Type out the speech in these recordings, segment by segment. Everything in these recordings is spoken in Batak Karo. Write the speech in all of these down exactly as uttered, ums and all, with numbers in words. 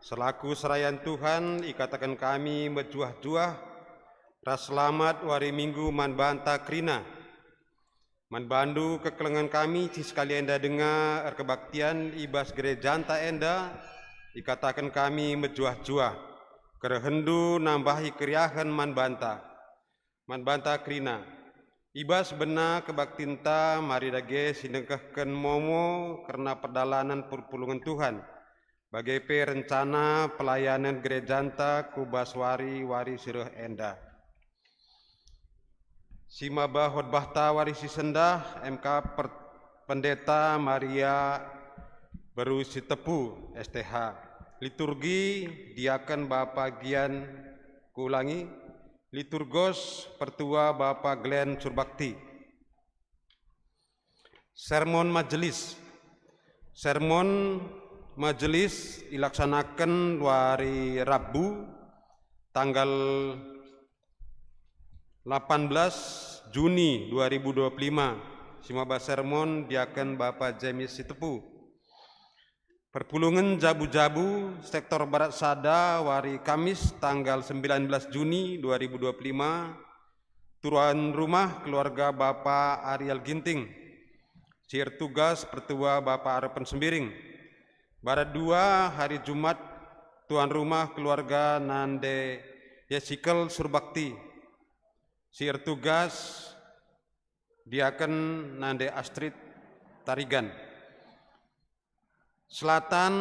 Selaku serayan Tuhan, ikataken kami mejuah-juah ras selamat wari Minggu man banta kerina. Man bandu kekelengen kami si sekali enda denga erkebaktian i bas gerejanta enda, ikataken kami mejuah-juah. Kerehenndu nambahi keriahen man banta. Man banta kerina. I bas bena kebaktinta mari dage si nengkehken momo kerna perdalanen perpulungen Tuhan, bage pe rencana pelayanen gerejanta ku bas wari-wari si reh enda. Si maba khotbahta wari si sendah M K per-, Pendeta Maria Beru Sitepu, S T H. Liturgi, diaken Bapa Gian, kuulangi, liturgos pertua Bapa Glenn Surbakti. Sermon majelis. Sermon majelis ilaksanaken wari Rabu, tanggal delapan belas Juni dua ribu dua puluh lima, si maba sermon diaken Bapa James Sitepu. Perpulungen jabu-jabu sektor Barat Sada, wari Kamis tanggal sembilan belas Juni dua ribu dua puluh lima, tuan rumah keluarga Bapa Ariel Ginting, si ertugas pertua Bapa Arepen Sembiring. Barat dua, hari Jumat, tuan rumah keluarga Nande Yesikel Surbakti, si ertugas diaken Nande Astrid Tarigan. Selatan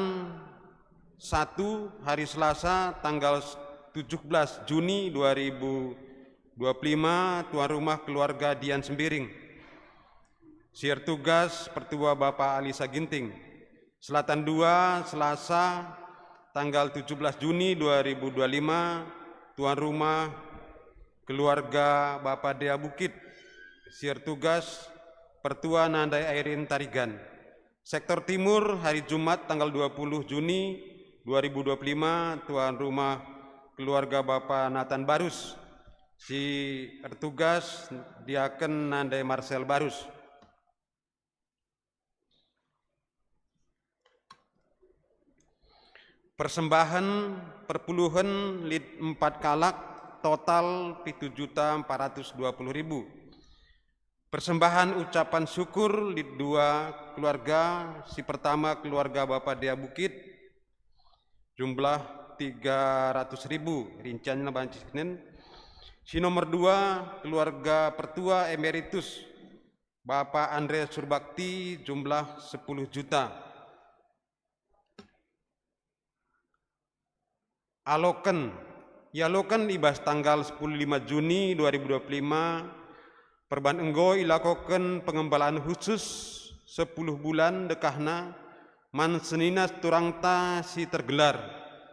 satu, hari Selasa, tanggal tujuh belas Juni dua ribu dua puluh lima, tuan rumah keluarga Dian Sembiring, si ertugas pertua Bapa Alisa Ginting. Selatan dua, Selasa, tanggal tujuh belas Juni dua ribu dua lima, tuan rumah keluarga Bapa Dea Bukit, si ertugas pertua Nandai Airin Tarigan. Sektor Timur, hari Jumat tanggal dua puluh Juni dua ribu dua puluh lima, tuan rumah keluarga Bapa Nathan Barus, si ertugas diaken Nandai Marcel Barus. Persembahen perpuluhen lit empat kalak, total pitu juta empat ratus dua puluh ribu. Persembahan ucapan syukur lit dua keluarga, si pertama keluarga Bapa Dea Bukit, jumlah tiga ratus ribu, rincianna banci sinen. Si nomor dua, keluarga pertua emeritus, Bapa Andre Surbakti, jumlah sepuluh juta. Aloken, ialoken i bas tanggal sepuluh lima Juni dua ribu dua puluh lima, perban enggo ilakoken pengembalaan khusus sepuluh bulan dekahna man senina seturangta si tergelar,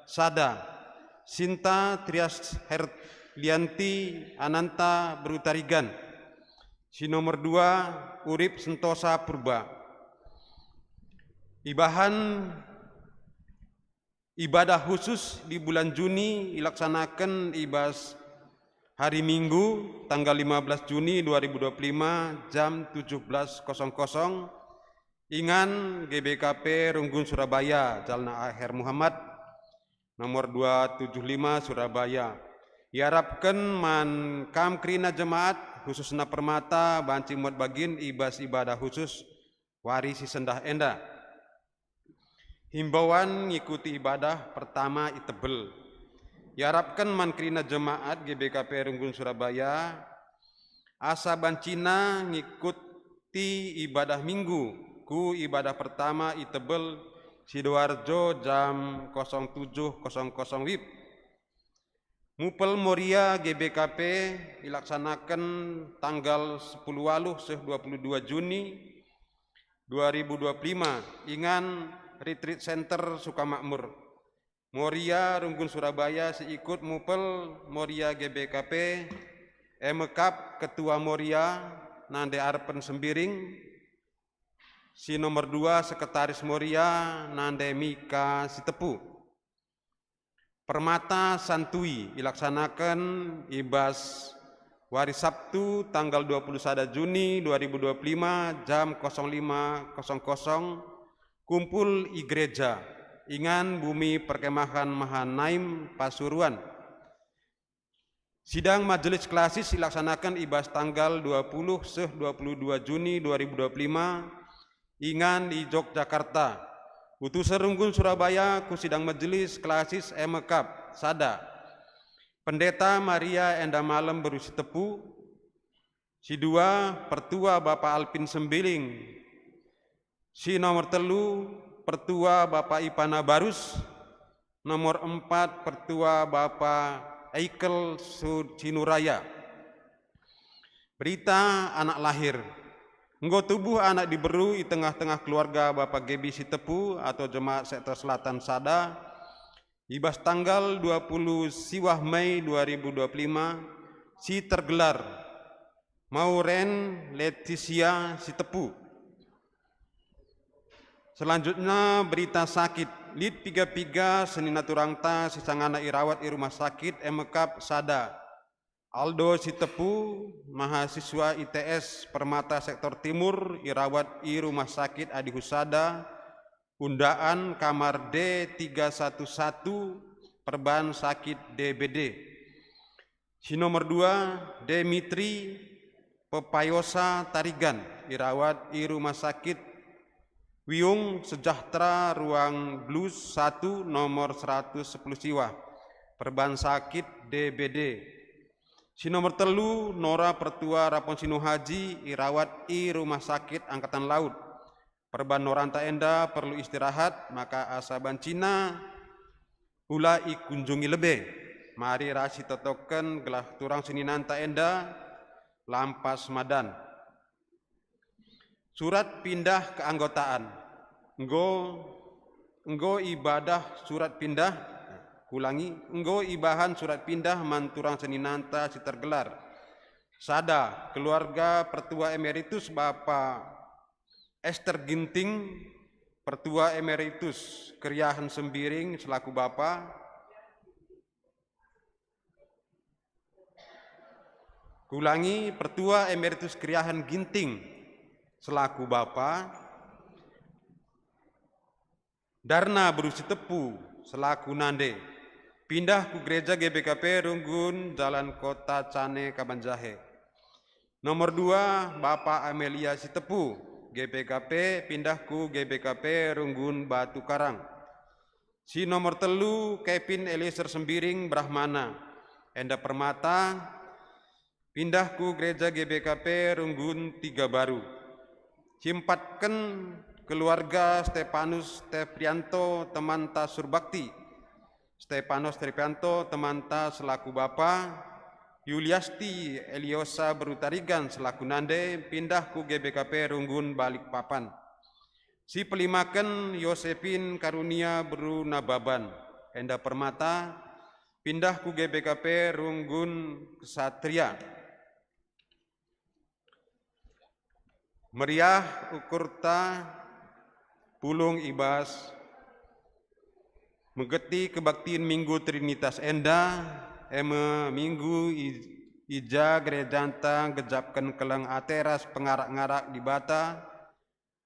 sada, Sinta Trias Herlianti Ananta Berutarigan, si nomor dua, Urip Sentosa Purba. Ibahan ibadah khusus di bulan Juni ilaksanaken i bas hari Minggu, tanggal lima belas Juni dua ribu dua puluh lima, jam tujuh belas kosong kosong, ingan G B K P Runggun Surabaya, Jalna Aher Muhammad, nomor dua tujuh lima, Surabaya. Iarapken man kam kerina jemaat, khususna permata, banci muat bagin i bas ibadah khusus wari si sendah enda. Himbauan ngikuti ibadah pertama i Tebel. Iarapken man kerina jemaat G B K P Runggun Surabaya, asa bancina ngikuti ibadah Minggu ku ibadah pertama i Tebel, Sidoarjo, jam kosong tujuh kosong kosong wib. Mupel Moria G B K P ilaksanaken tanggal sepuluh waluh seh dua puluh dua Juni dua ribu dua puluh lima, ingan Retreat Center Sukamakmur. Moria Runggun Surabaya si ikut mupel Moria G B K P, e me kap Ketua Moria, Nande Arpen Sembiring, si nomor dua Sekretaris Moria, Nande Mika Sitepu. Permata Santui ilaksanaken i bas wari Sabtu tanggal dua puluh sada Juni dua ribu dua puluh lima, jam kosong lima kosong kosong, kumpul i gereja. ingan bumi perkemahan Mahanaim Pasuruan. Sidang majelis klasis ilaksanaken i bas tanggal dua puluh seh dua puluh dua Juni dua ribu dua puluh lima, ingan i Yogyakarta. Utusen runggun Surabaya ku sidang majelis klasis e me kap, sada. Pendeta Maria enda malem beru Sitepu, si dua, Pertua Bapa Alpin Sembiring. Si nomor telu, Pertua Bapa Ipana Barus. Nomor empat, Pertua Bapa Eikel Su-, Sinuraya. Berita anak lahir. Enggo tubuh anak diberu i tengah-tengah keluarga Bapa Gebi Sitepu atau Jemaat Sektor Selatan sada, i bas tanggal dua puluh siwah Mei dua ribu dua puluh lima, si tergelar Mauren Letisia Sitepu. Selanjutnya, berita sakit. Lit piga-piga senina turangta si sangana irawat i rumah sakit e me kap sada. Aldo Sitepu, mahasiswa I T S Permata Sektor Timur, irawat i Rumah Sakit Adi Husada, undaan kamar D tiga satu satu, perban sakit D B D. Si nomor dua, Demitri Pepayosa Tarigan, irawat i Rumah Sakit Wiyung Sejahtera, ruang Blues satu, nomor seratus sepuluh siwah, perban sakit D B D. Si nomor telu, Nora Pertua Rapon Sinuhaji, irawat i Rumah Sakit Angkatan Laut. Perban noranta enda perlu istirahat, maka asa bancina ula ikunjungi lebe. Mari ras sitotoken gelah turang seninanta enda lampas madan. Surat pindah keanggotaan. Enggo, enggo ibadah surat pindah, kulangi, enggo ibahan surat pindah man turang seninanta si tergelar. Sada, keluarga Pertua Emeritus Bapa Ester Ginting, Pertua Emeritus Keriahen Sembiring selaku Bapa. Kulangi, Pertua Emeritus Keriahen Ginting selaku Bapa. Darna Beru Sitepu selaku nande, pindah ku Gereja G B K P Runggun, Jalan Kota Cane, Kabanjahe. Nomor dua, Bapa Amelia Sitepu, G B K P, pindah ku G B K P Runggun, Batu Karang. Si nomor telu, Kevin Eliezer Sembiring, Brahmana, enda Permata, pindah ku Gereja G B K P Runggun, Tiga Baru. Simpatken keluarga Stepanus Steprianto, temanta Surbakti. Stepanus Steprianto, temanta selaku bapa, Yuliasti Eliosa Beru Tarigan selaku nande, pindah ku G B K P Runggun, Balikpapan. Si pelimaken, Yosepin Karunia Beru Nababan, enda Permata, pindah ku G B K P Runggun, Kesatria. Meriah ukurta pulung i bas megeti kebaktin Minggu Trinitas enda, e me Minggu i, i ja gerejanta nggejapken keleng ate ras pengarak-ngarak Dibata,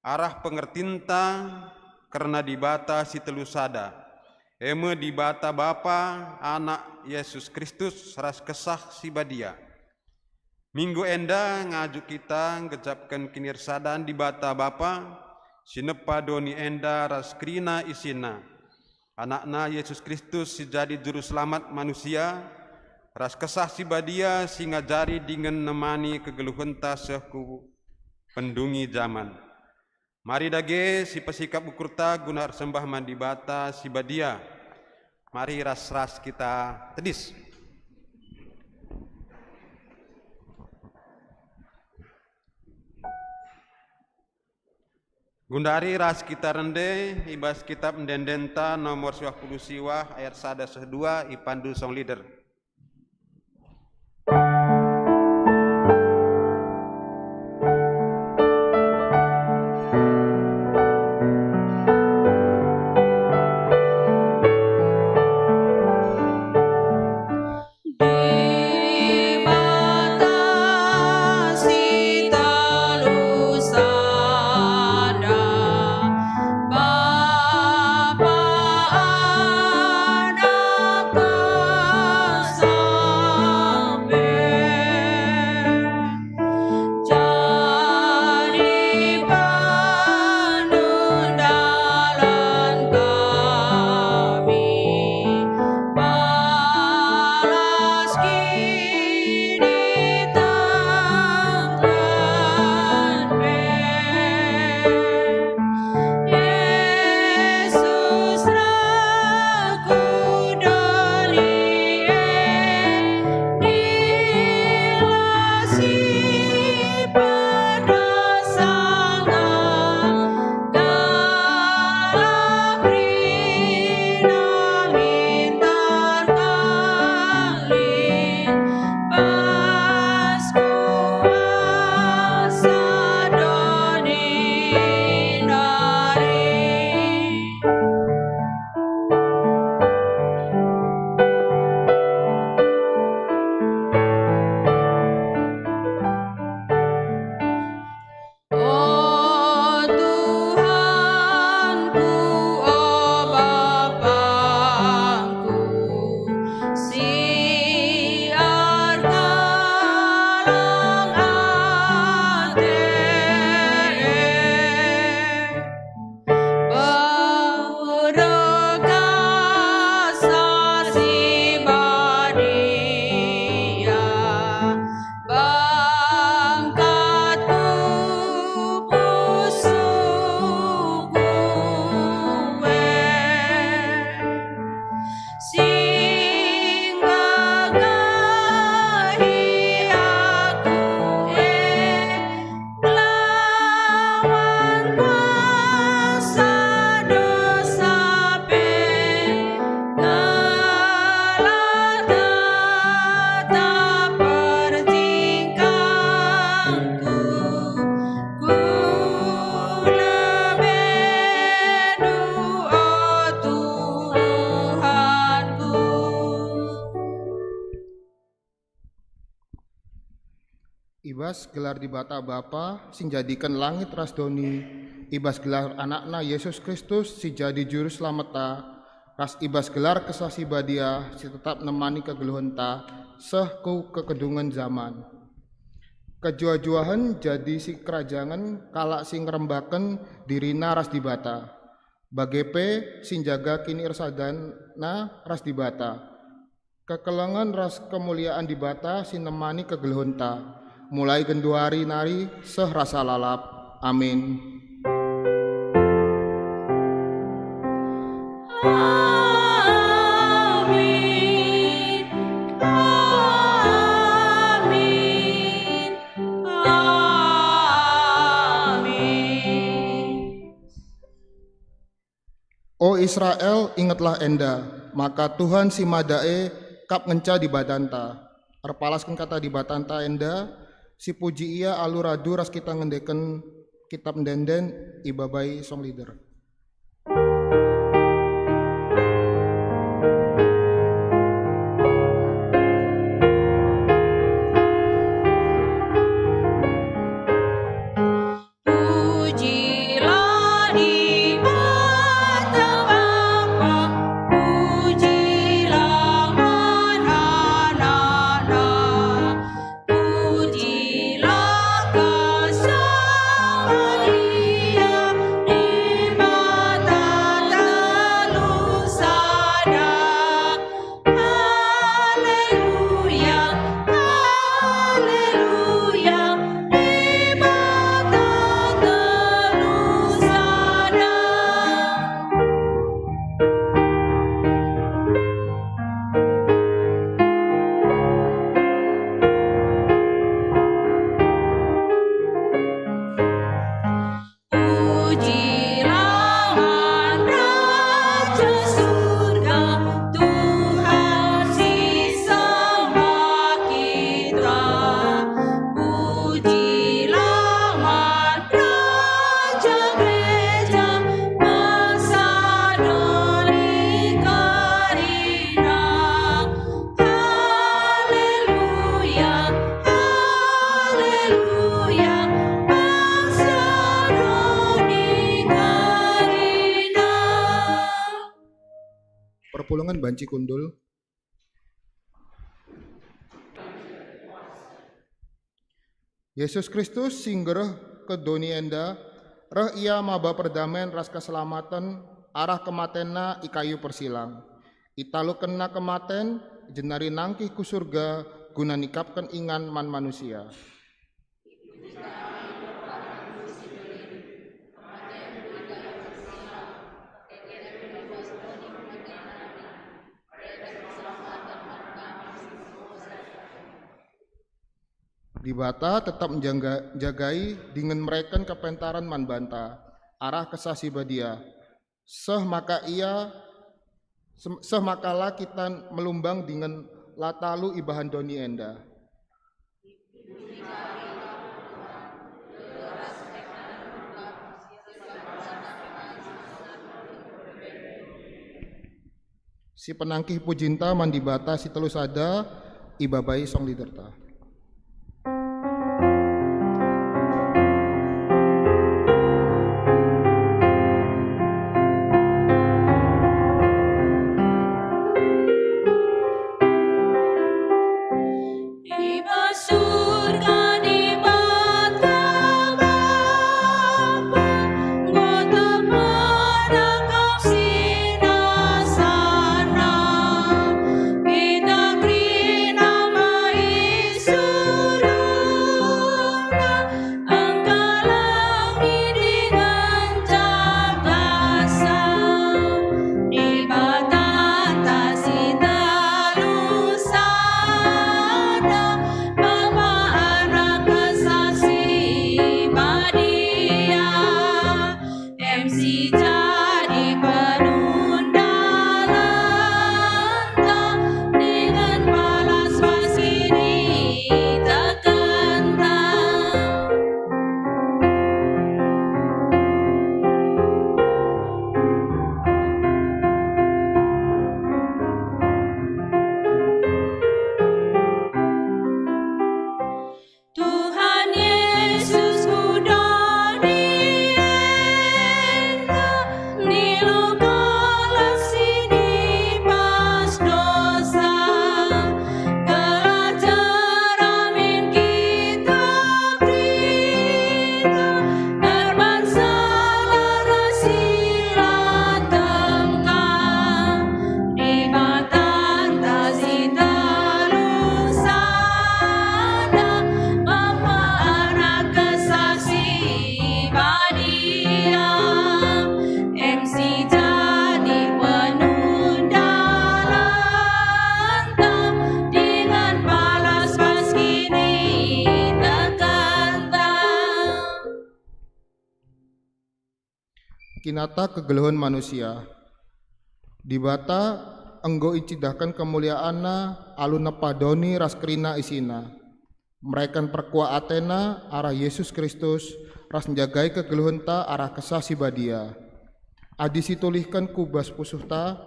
arah pengertinta kerna Dibata si telu sada, e me Dibata Bapa, Anak, Yesus Kristus, ras Kesah Si Badia. Minggu enda ngajuk kita nggejapken kinirsadan Dibata Bapa, si nepa doni enda ras kerina isina. AnakNa Yesus Kristus si jadi Juru Selamat manusia, ras Kesah Si Badia si ngajari dingen nemani kegeluhenta seh ku pendungi jaman. Mari dage sipesikap ukurta guna ersembah man Dibata Si Badia. Mari ras-ras kita tedis. Gundari ras kita rende i bas kitab ende-endenta nomor siwah puluh siwah ayat sada seh dua, ipandu song leader. Dibata si telu sada, Bapa, Bas gelar Dibata Bapa si njadiken langit ras doni, i bas gelar Anakna Yesus Kristus si jadi Juru Selametta, ras i bas gelar Kesah Si Badia si tetap nemani kegeluhenta seh ku kekedungen zaman. Kejuah-juahen jadi sikerajangen kalak si ngerembaken dirina ras Dibata, bage pe si njaga kiniersadana ras Dibata. Kekelengen ras kemuliaan Dibata si nemani kegeluhenta, mulai genduari nari seh rasa lalap. Amin. Amin. Amin. Amin. O Israel, ingetlah enda, maka Tuhan si Mada e kap ngenca Dibatanta. Erpalasken kata Dibatanta enda, sipuji Ia alu radu ras kita ngendeken Kitap Ende-enden ibabai song leader. Pujilah Dibata Bapa, pujilah man Anakna, pujilah Kesah Badia, Dibata telu sada. Haleluya, haleluya, Dibata telu sada. Pujilah man Raja Surga, Tuhan si sembah kita. Pujilah man Raja Gereja, bangsa doni kerina. Haleluya, haleluya, bangsa doni kerina. Perpulungen banci kundul. Yesus Kristus si nggereh ke doni enda, reh Ia maba perdamen ras keselamaten arah kematenNa i kayu persilang. ItalukenNa kematen, jenari nangkih ku Surga guna nikapken ingan man manusia. Dibata tetap njangga-, njagai dingen mereken kepentaren man banta arah Kesah Si Badia, seh maka Ia, sem-, seh maka la kita melumbang dingen la talu ibahan doni enda. Sipenangkih pujinta man Dibata si telu sada, ibabai song leaderta. I bas Surga Dibata Bapa, enggo tep merangkap sinasana. Kita kerina ma i Nata kegeluhen manusia. Dibata enggo icidahken kemuliaanNa alu nepa doni ras kerina isina. Mereken perkuah ateNa arah Yesus Kristus ras njagai kegeluhenta arah Kesah Si Badia. Adi situlihken ku bas pusuhta,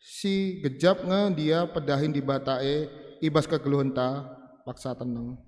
si gejap nge ndia pedahin Dibata e i bas kegeluhenta, paksa teneng.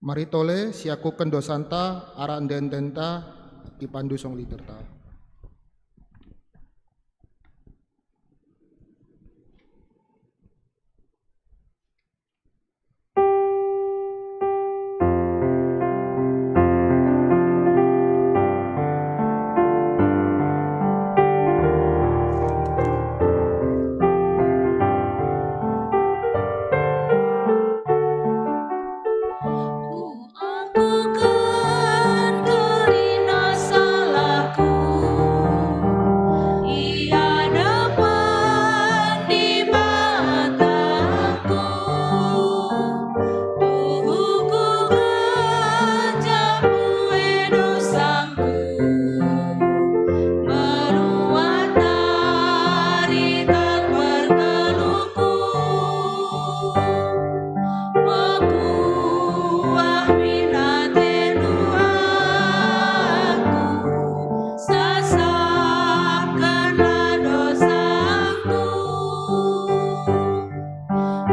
Mari tole siakuken dosanta arah ende-endenta, ipandu song liderta. Kuakapken kerina salahku i adepen Dibataku. Tuhu kugejap ue dosangku, meruat nari kat pergeluhku. Mekuah min atendu aku, sasapkenlah dosangku.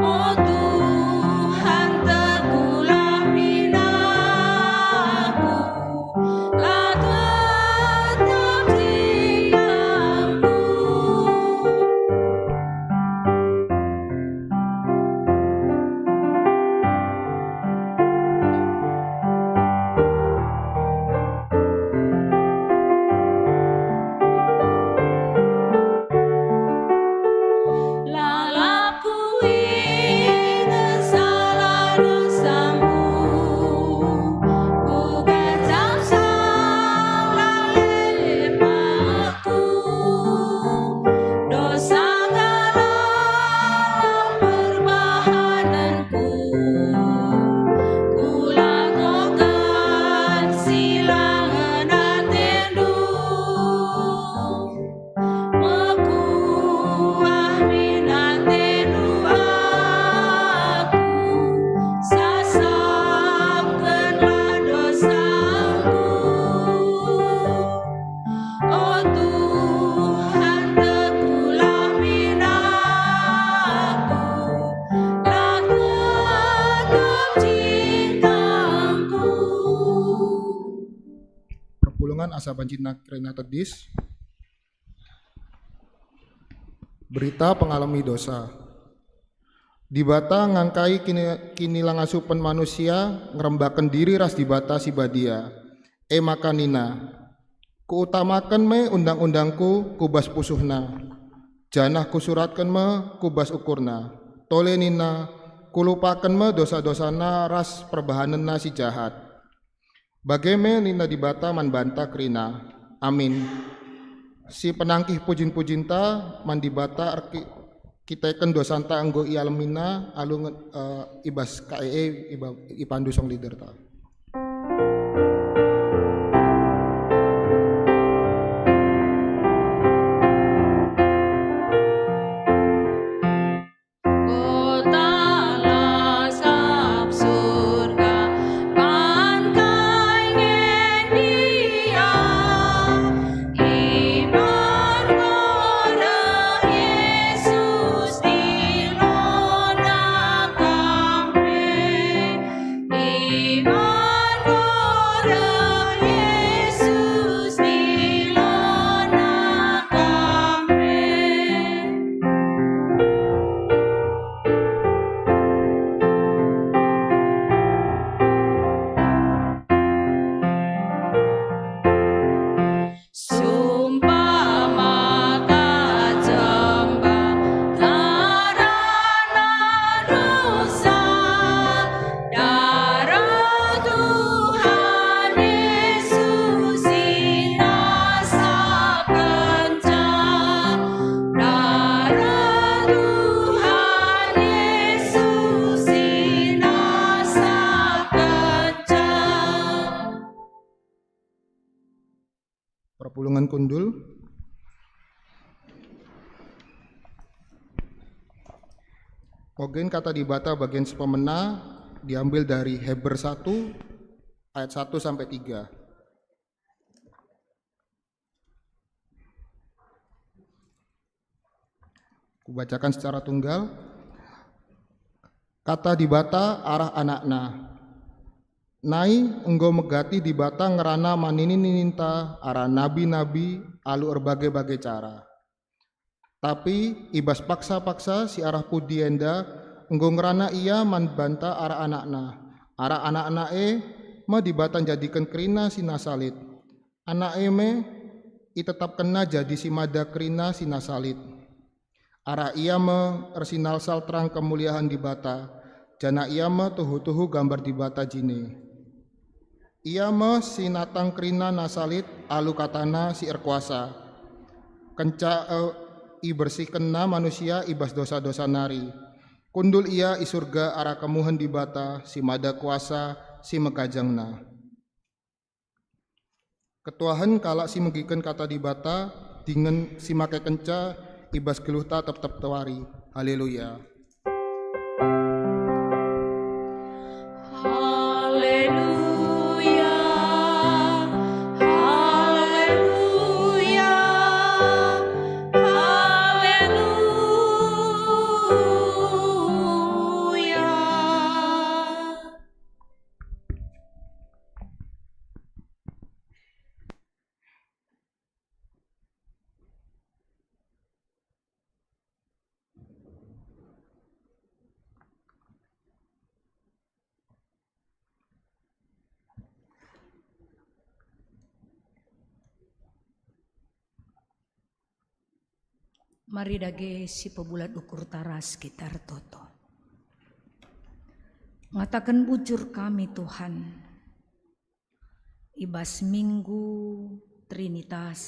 O Tuhan, tegurlah min aku, la tetap jingkangku. Lalap kuinget salah dosangku, kugejap salah lemahku, dosa lalap perbahanenku, kulakoken si la ngena atendu. Mekuah min atendu aku, sasapkenlah dosangku. O Tuhan, tegurlah min aku, la tetap jingkangku. Perpulungen asa banci kerina tedis. Berita pengalemi dosa. Dibata ngangkai kini-, kinilangasupen manusia ngerembaken diri ras Dibata si Badia. E maka nina, "Kuutamaken me undang-undangku ku bas pusuhna, janah kusuratken me ku bas ukurna." Tole nina, "Kulupaken me dosa-dosana ras perbahanenna si jahat." Bage me nina Dibata man banta kerina. Amin. Si penangkih pujin-pujinta man Dibata erki-, kiteken dosanta enggo ialemiNa alu nge-, eh, i bas K E E iba-, ipandu song liderta. Kota lasap surga, man kai nge ndia, i margoda Yesus dilona kam pe, i Perpulungen kundul. Ogen kata Dibata bagian sepemena diambil dari Heber satu ayat satu sampai tiga. Kubacakan secara tunggal. Kata Dibata arah anakna. Nai enggo megati Dibata ngerana man nini-nininta arah nabi-nabi alu erbage-bage cara. Tapi i bas paksa-paksa si arah pudi enda enggo ngerana ia man banta arah anakna. Arah anakna e me Dibata njadiken kerina si nasa lit. Anak e me itetapkenNa jadi si mada kerina si nasa lit. Arah ia me ersinalsal terang kemuliahen Dibata, janah ia me tuhu-tuhu gambar Dibata jine. Ia me si natang kerina nasa lit alu kataNa si erkuasa. Kenca, eh, ibersihkenNa manusia i bas dosa-dosa nari, kundul ia i Surga arah kemuhen Dibata si mada kuasa si megajangna. Ketuahen kalak si megiken kata Dibata dingen si makekenca i bas geluhta tep-tep wari. Haleluya. Haleluya, haleluya, haleluya. Mari dage si pebulat ukurta ras kita ertoto. Ngataken bujur kami, Tuhan, i bas Minggu Trinitas,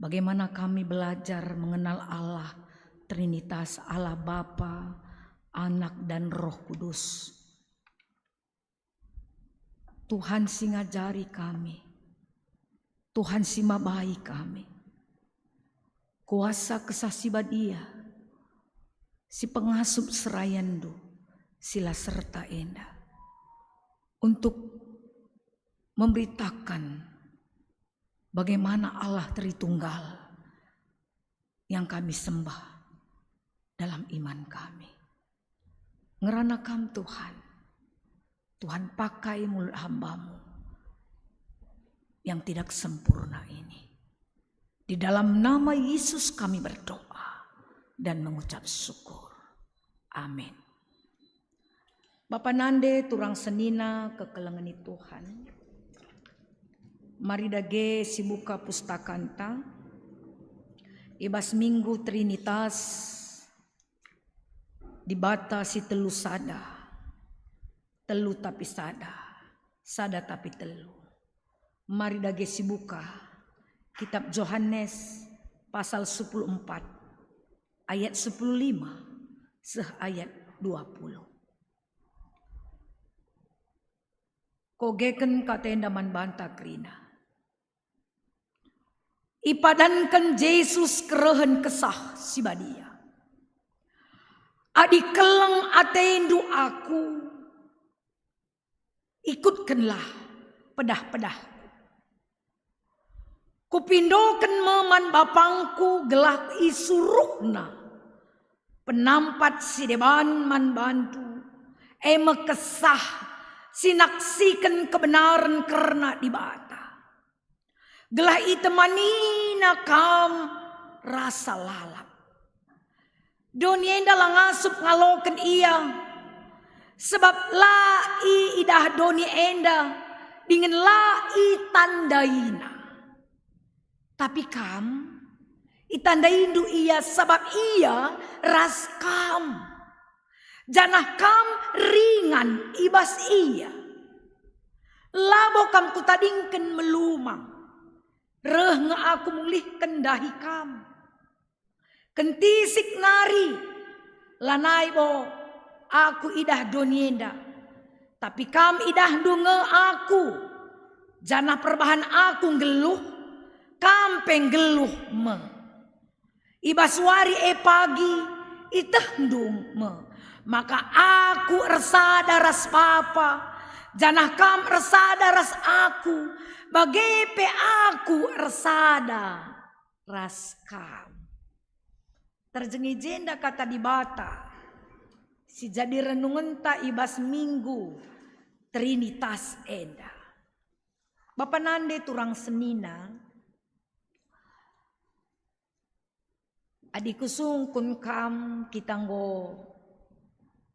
bagaimana kami belajar mengenal Allah Trinitas, Allah Bapa, Anak, dan Roh Kudus. Tuhan si ngajari kami, Tuhan si mabai kami. Kuasa Kesah Si Badia, si pengasup serayanNdu, si la serta enda, untuk memberitakan bagaimana Allah Tritunggal yang kami sembah dalam iman kami. Ngerana Kam, Tuhan. Tuhan, pakai mulut hamba-Mu yang tidak sempurna ini. Di dalam nama Yesus kami berdoa dan mengucap syukur. Amin. Bapa nande turang senina kekelengen Tuhan. Mari dage sibuka pustakanta i bas Minggu Trinitas, Dibata si telu sada, telu tapi sada, sada tapi telu. Mari dage sibuka Kitab Johanes pasal sepuluh empat ayat sepuluh lima seh ayat dua puluh. Kogeken kata enda man banta kerina. Ipadanken Jesus kerehen Kesah Si Badia. Adi keleng atendu Aku, ikutkenlah pedah-pedahKu. Kupindoken me man BapangKu gelah isuruhNa penampat si deban man bandu, e me Kesah si naksiken kebenaren kerna Dibata. Gelah itemanina kam rasa lalap. Doni enda la ngasup ngaloken ia, sebab la iidah doni enda dingen la itandaina. Tapi kam, itandaindu ia, sabap ia ras kam, janah kam ringan i bas ia. Labo kam kutadingken melumang, reh nge Aku mulihken ndahi kam. Kentisik nari, lanai bo Aku idah doni enda, tapi kam idahndu nge Aku. Janah perbahan aku nggeluh, kam pe nggeluh me. I bas wari e pagi, itehndu me, maka aku ersada ras Bapa, janah kam ersada ras aku, bage pe aku ersada ras kam. Terjeng i jenda kata Dibata si jadi renungenta i bas Minggu Trinitas enda. Bapa nande turang senina, adi kusungkun kam kita enggo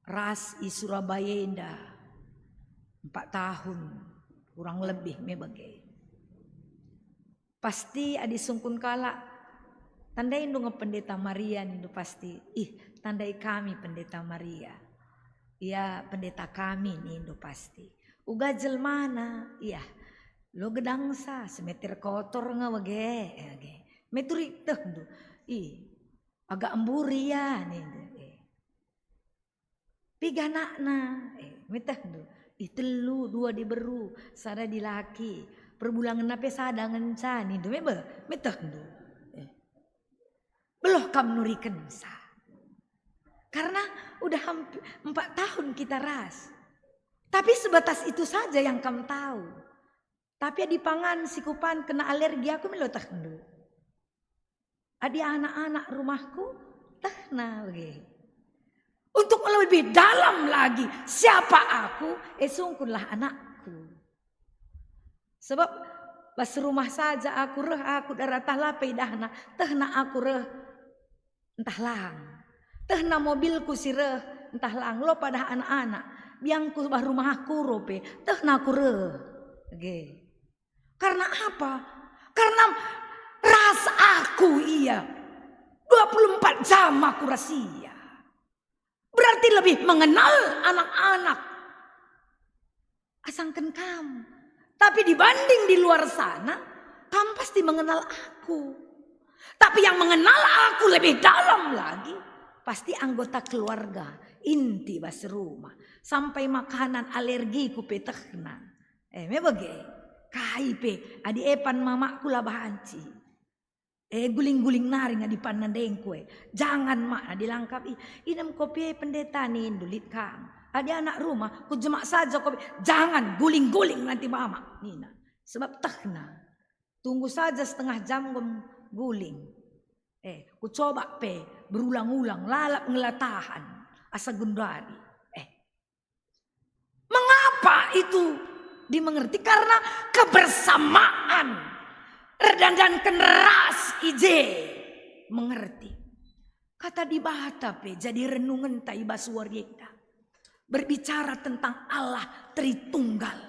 ras i Surabaya enda empat tahun, kurang lebih me bage. Pasti adi sungkun kalak, "Tandaindu nge Pendeta Maria," nindu pasti. "Ih, tandai kami Pendeta Maria. Ia pendeta kami," nindu pasti. "Uga jelmana?" "Iya, lo gedangsa, semeter kotor nge bage." Eh, bage. Meturi tehndu. "Ih, agak embur ia," nindu. Eh. "Piga anakna?" Eh, metehndu. "Ih, telu, dua diberu, sada dilaki. Perbulangenna pe sada ngenca," nindu. Mebe, metehndu. Eh. Beloh kam nurikensa. Karena udah hamp-, empat tahun kita ras. Tapi sebatas itu saja yang kam tahu. Tapi adi pangan si kupan kena alergi, aku me lo tehndu. Adi anak-anak rumahku, tehna bage. Untuk lebih dalam lagi, siapa aku? Eh, sungkunlah anakku. Sebab bas rumah saja aku reh, aku daratah la pe idahna, tehna aku reh, ntah lang. Tehna mobilku si reh, ntah lang, lo padah anak-anak. Biangku bah rumah aku ro pe, tehna aku reh. Bage. Karena apa? Karena ras aku ia. Dua puluh empat jam aku ras ia. Berarti lebih mengenal anak-anak asangken kam. Tapi dibanding di luar sana, kam pasti mengenal aku. Tapi yang mengenal aku lebih dalam lagi, pasti anggota keluarga inti bas rumah. Sampai makanan alergiku pe tehna. Eh, me bage. Kai pe, adi epan mamakku la banci. Eh, guling-guling nari ngadi panna ndengku e. Jangan mak dilangkap i. Inem kopi e pendeta nindu lit kam. Adi anak rumah, kujemak saja kopi. Jangan guling-guling nanti mamak, nina. Sebab tehna. Tunggu saja setengah jam gom guling. Eh, kucoba pe berulang-ulang, lalap ngelatahan. Asa gundari. Eh. Mengapa itu dimengerti? Karena kebersamaan erdandanken ras i je mengerti. Kata Dibata pe jadi renungenta i bas wari enda. Berbicara tentang Allah Tritunggal.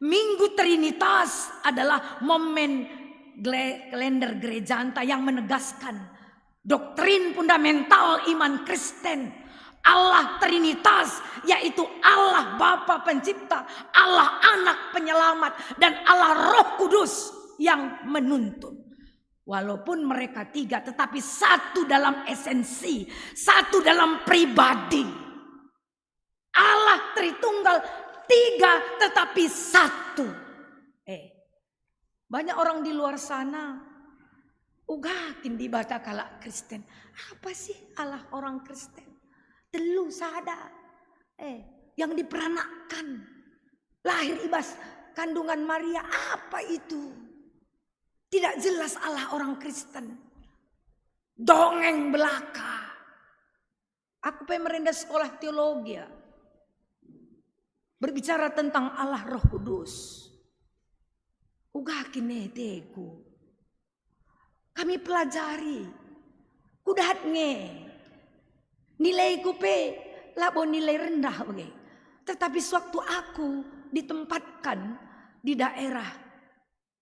Minggu Trinitas adalah momen gle-, kalender gerejanta yang menegaskan doktrin fundamental iman Kristen. Allah Trinitas, yaitu Allah Bapa Pencipta, Allah Anak Penyelamat, dan Allah Roh Kudus yang menuntun. Walaupun mereka tiga, tetapi satu dalam esensi, satu dalam pribadi. Allah Tritunggal, tiga tetapi satu. Eh, banyak orang di luar sana, uga kin Dibata kalak Kristen. Apa sih Allah orang Kristen? Telu sada. Eh, yang diperanakkan. Lahir i bas kandungan Maria, apa itu? Tidak jelas Allah orang Kristen. Dongeng belaka. Aku pe merenda sekolah teologi, ya. Berbicara tentang Allah Roh Kudus. Uga kin eteku. Kami pelajari. Kudahat nge. Nilaiku pe labo nilai rendah bage. Tetapi sewaktu aku ditempatkan di daerah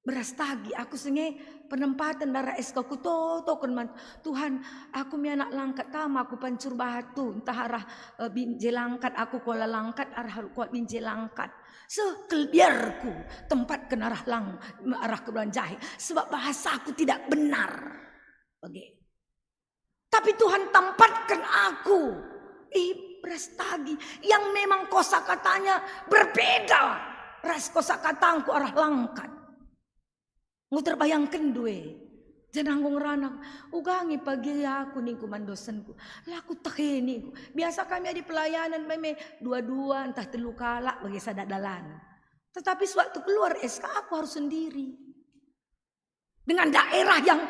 Berastagi, aku senge penempaten darah S K kutotoken man, "Tuhan, aku mi anak langkat kam, aku pancur batu, ntah arah, eh, Binjai Langkat, aku Kuala Langkat, arah Kuala Binjai Langkat." Seh, kel biarku tempatken arah lang, arah Kebun Jahe, sebab bahasaku tidak benar. Oke. Tapi Tuhan tempatken aku. Ih, berastagi. Yang memang kosakatanya berbeda. Ras kosa katangku arah langkat. Enggo terbayangkenndu e. Janah enggo ngerana, "Uga nge pagi aku," ningku man dosenku. "La kutehe," ningku. Biasa kami adi pelayanan meme dua-dua ntah telu kalak bage sada dalan. Tetapi sewaktu keluar S K aku harus sendiri. Dengan daerah yang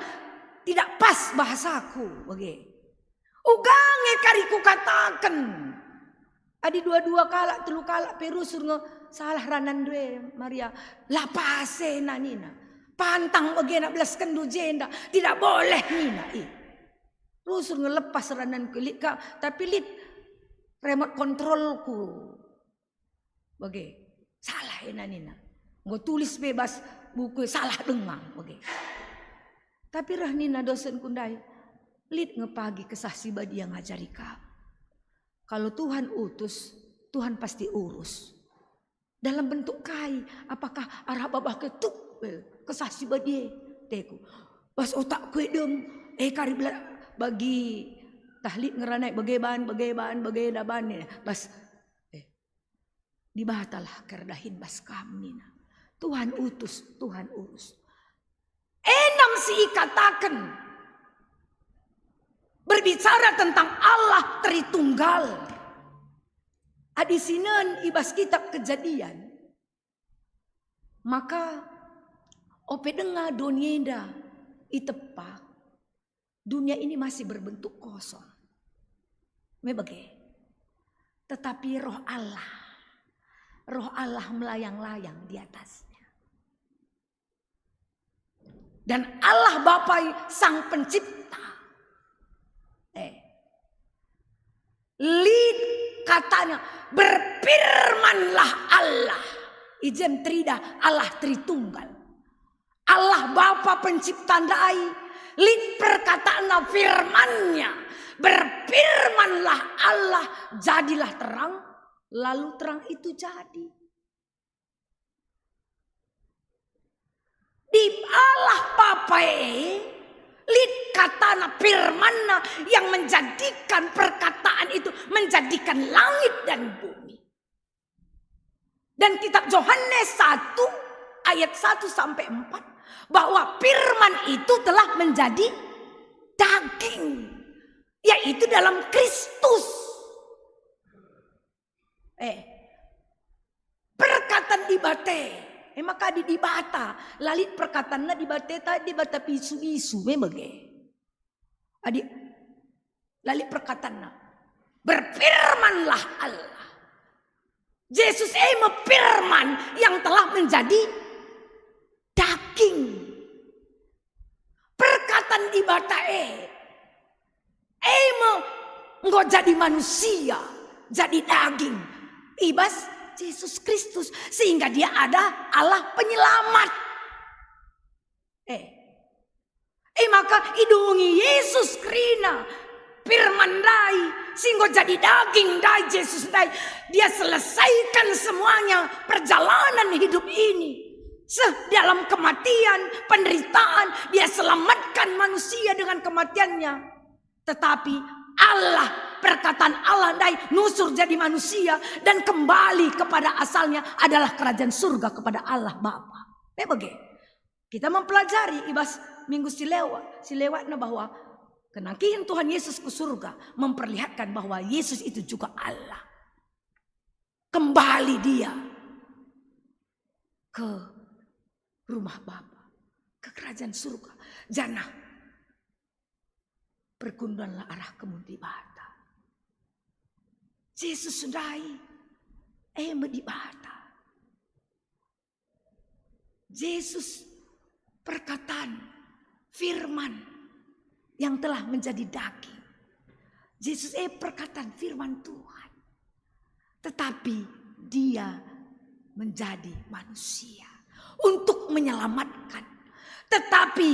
tidak pas bahasaku, bage. Uga nge kari kukataken. Adi dua-dua kalak, telu kalak pe rusur nge, "Salah rananndu e, Maria." "La pas e," nina. "Pantang bage na belaskenndu jenda. Tidak boleh," nina. Ih. Rusur nge lepas rananku, lit ka, tapi lit remote controlku. Bage, salah ena nina. Enggo tulis bebas buku, salah denga, bage. Tapi reh nina dosenku ndai, "Lit nge pagi Kesah Si Badia ngajari kam. Kalau Tuhan utus, Tuhan pasti urus." "Dalam bentuk kai? Apakah arah babah ketuk, eh, Kesah Si Badia?" teku. Bas otakku e dem, eh, kari bela-, bagi tah lit ngeranai bage ban, bage ban, bage daban, eh, bas, eh, "Dibatalah kerdahin bas kam," nina. "Tuhan utus, Tuhan urus." Enam si ikataken berbicara tentang Allah Tritunggal. Adi sinen i bas kitab Kejadian, maka ope denga doni enda itepa, dunia ini masih berbentuk kosong. Me bage. Tetapi Roh Allah, Roh Allah melayang-layang di atasnya. Dan Allah Bapa Sang Pencipta, eh, lit katanya, "Berfirmanlah Allah." I jem teridah Allah Tritunggal. Allah Bapa Pencipta ndai, lit perkataanNa, firman-Nya, "Berfirmanlah Allah, jadilah terang," lalu terang itu jadi. Di Allah Bapa e, lit katana, firman-Na yang menjadikan perkataan itu, menjadikan langit dan bumi. Dan kitab Yohanes satu ayat satu sampai empat, bahwa firman itu telah menjadi daging, yaitu dalam Kristus. Eh, perkatan Dibata. E maka adi Dibata, la lit perkatanna Dibata, ta Dibata pisu-pisu, me bage. Adi, la lit perkatanna. Berfirmanlah Allah. Jesus e me firman yang telah menjadi daging. Perkatan Dibata e, e me enggo jadi manusia, jadi daging i bas Jesus Kristus, sehingga Dia ada Allah Penyelamat. Eh, e maka idungi Jesus kerina firman ndai, si enggo jadi daging ndai, Jesus ndai. Dia selesaikan semuanya perjalanan hidup ini. Seh dalam kematian, penderitaan, Dia selamatkan manusia dengan kematian-Nya. Tetapi Allah, perkataan Allah ndai nusur jadi manusia dan kembali kepada asalnya, adalah kerajaan surga, kepada Allah Bapa. Me bage. Kita mempelajari i bas minggu si lewat, si lewatna bahwa kenangkihen Tuhan Yesus ku surga memperlihatkan bahwa Yesus itu juga Allah. Kembali Dia ke rumah Bapa, ke kerajaan surga. Janah pergundallah arah kemun Dibata. Jesus ndai e me Dibata. Jesus perkatan, firman yang telah menjadi daging. Jesus e perkatan, firman Tuhan. Tetapi Dia menjadi manusia untuk menyelamatkan. Tetapi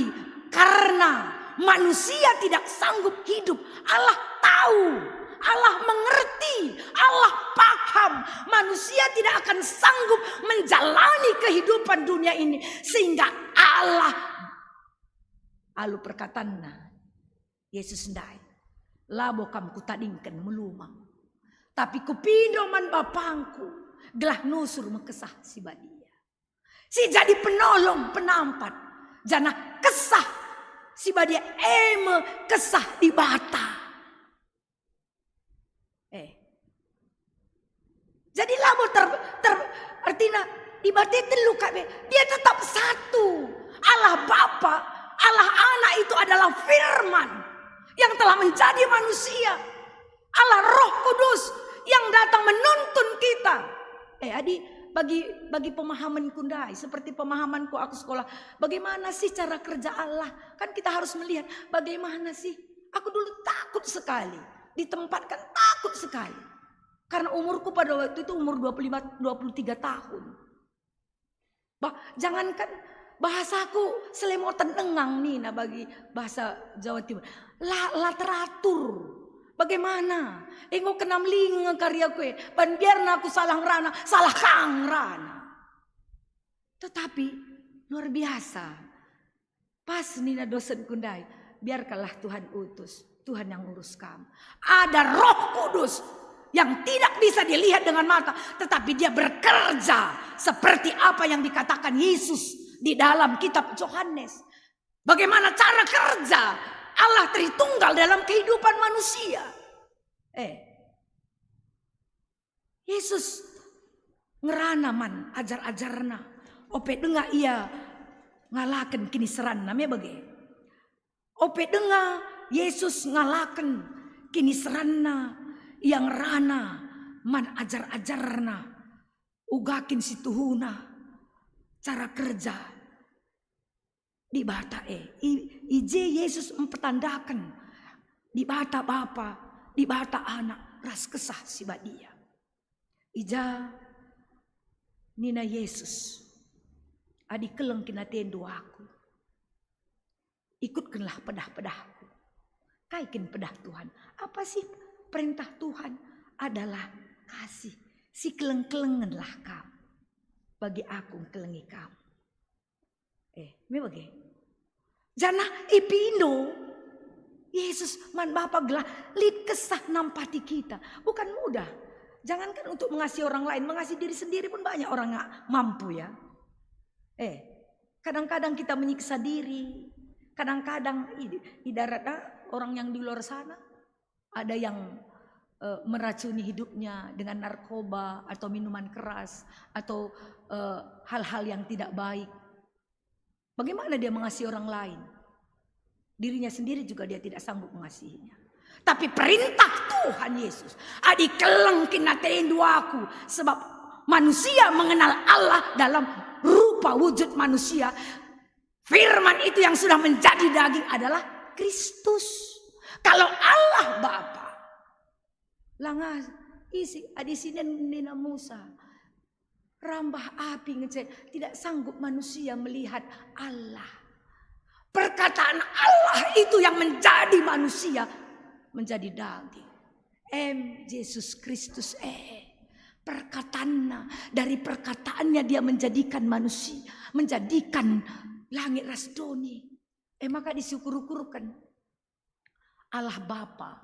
karena manusia tidak sanggup hidup, Allah tahu, Allah mengerti, Allah paham manusia tidak akan sanggup menjalani kehidupan dunia ini, sehingga Allah alu perkatanNa, Yesus ndai, "Labo kam Kutadingken melumang, tapi Kupindo man BapangKu, Gelah nusur me Kesah Si Badia. Si jadi penolong, penampat. Janah Kesah Si Badia e me Kesah Dibata. Eh. Jadi labo ter, ter, ertina Dibata telu kap e. Dia tetap satu. Allah Bapa, Allah Anak itu adalah Firman yang telah menjadi manusia. Allah Roh Kudus yang datang menuntun kita. Eh, adi bagi, bagi pemahamanku ndai, seperti pemahamanku aku sekolah, bagaimana sih cara kerja Allah? Kan kita harus melihat bagaimana sih. Aku dulu takut sekali, ditempatkan takut sekali. Karena umurku pada waktu itu umur dua puluh lima, dua puluh tiga tahun. Bah, jangankan bahasaku selemoten engang nina bagi bahasa Jawa Timur. La, la teratur. Bagaimana? Enggo kenam linga kari aku e. Ban biarna aku salah ngerana, salah ka ngerana. Tetapi luar biasa. Pas nina dosenku ndai, "Biarkanlah Tuhan utus, Tuhan yang urus kamu." Ada Roh Kudus yang tidak bisa dilihat dengan mata, tetapi Dia bekerja seperti apa yang dikatakan Yesus di dalam kitab Yohanes. Bagaimana cara kerja Allah Tritunggal dalam kehidupan manusia? Eh, Yesus ngerana man ajar-ajarNa. Ope denga Ia ngalaken kiniseranNa, me bage. Ope denga Yesus ngalaken kiniseranNa, Ia ngerana man ajar-ajarNa. Uga kin situhuna cara kerja Dibata e. I, i je Yesus mpetandaken Dibata Bapa, Dibata Anak, ras Kesah Si Badia. I ja nina Yesus, "Adi keleng kin atendu Aku, ikutkenlah pedah-pedahKu." Kai kin pedah Tuhan? Apa sih perintah Tuhan? Adalah kasih. Sikeleng-kelengenlah kam, bagi Aku ngkelengi kam. Eh, me bage. Janah ipindo Yesus man Bapa gelah lit kesah nampati kita. Bukan mudah. Jangankan untuk mengasihi orang lain, mengasihi diri sendiri pun banyak orang nggak mampu, ya. Eh, kadang-kadang kita menyiksa diri. Kadang-kadang i, i darat, ah, orang yang di luar sana, ada yang, eh, meracuni hidupnya dengan narkoba atau minuman keras atau, eh, hal-hal yang tidak baik. Bagaimana dia mengasihi orang lain? Dirinya sendiri juga dia tidak sanggup mengasihinya. Tapi perintah Tuhan Yesus, "Adi keleng kin atendu Aku, sebab manusia mengenal Allah dalam rupa wujud manusia." Firman itu yang sudah menjadi daging adalah Kristus. Kalau Allah Bapa, langa isi, adi sinen nina Musa, rambah api ngecet, tidak sanggup manusia melihat Allah. Perkataan Allah itu yang menjadi manusia, menjadi daging. Em Jesus Kristus e. Perkataannya, dari perkataannya Dia menjadikan manusia, menjadikan langit ras doni. E maka disukur-ukurken Allah Bapa.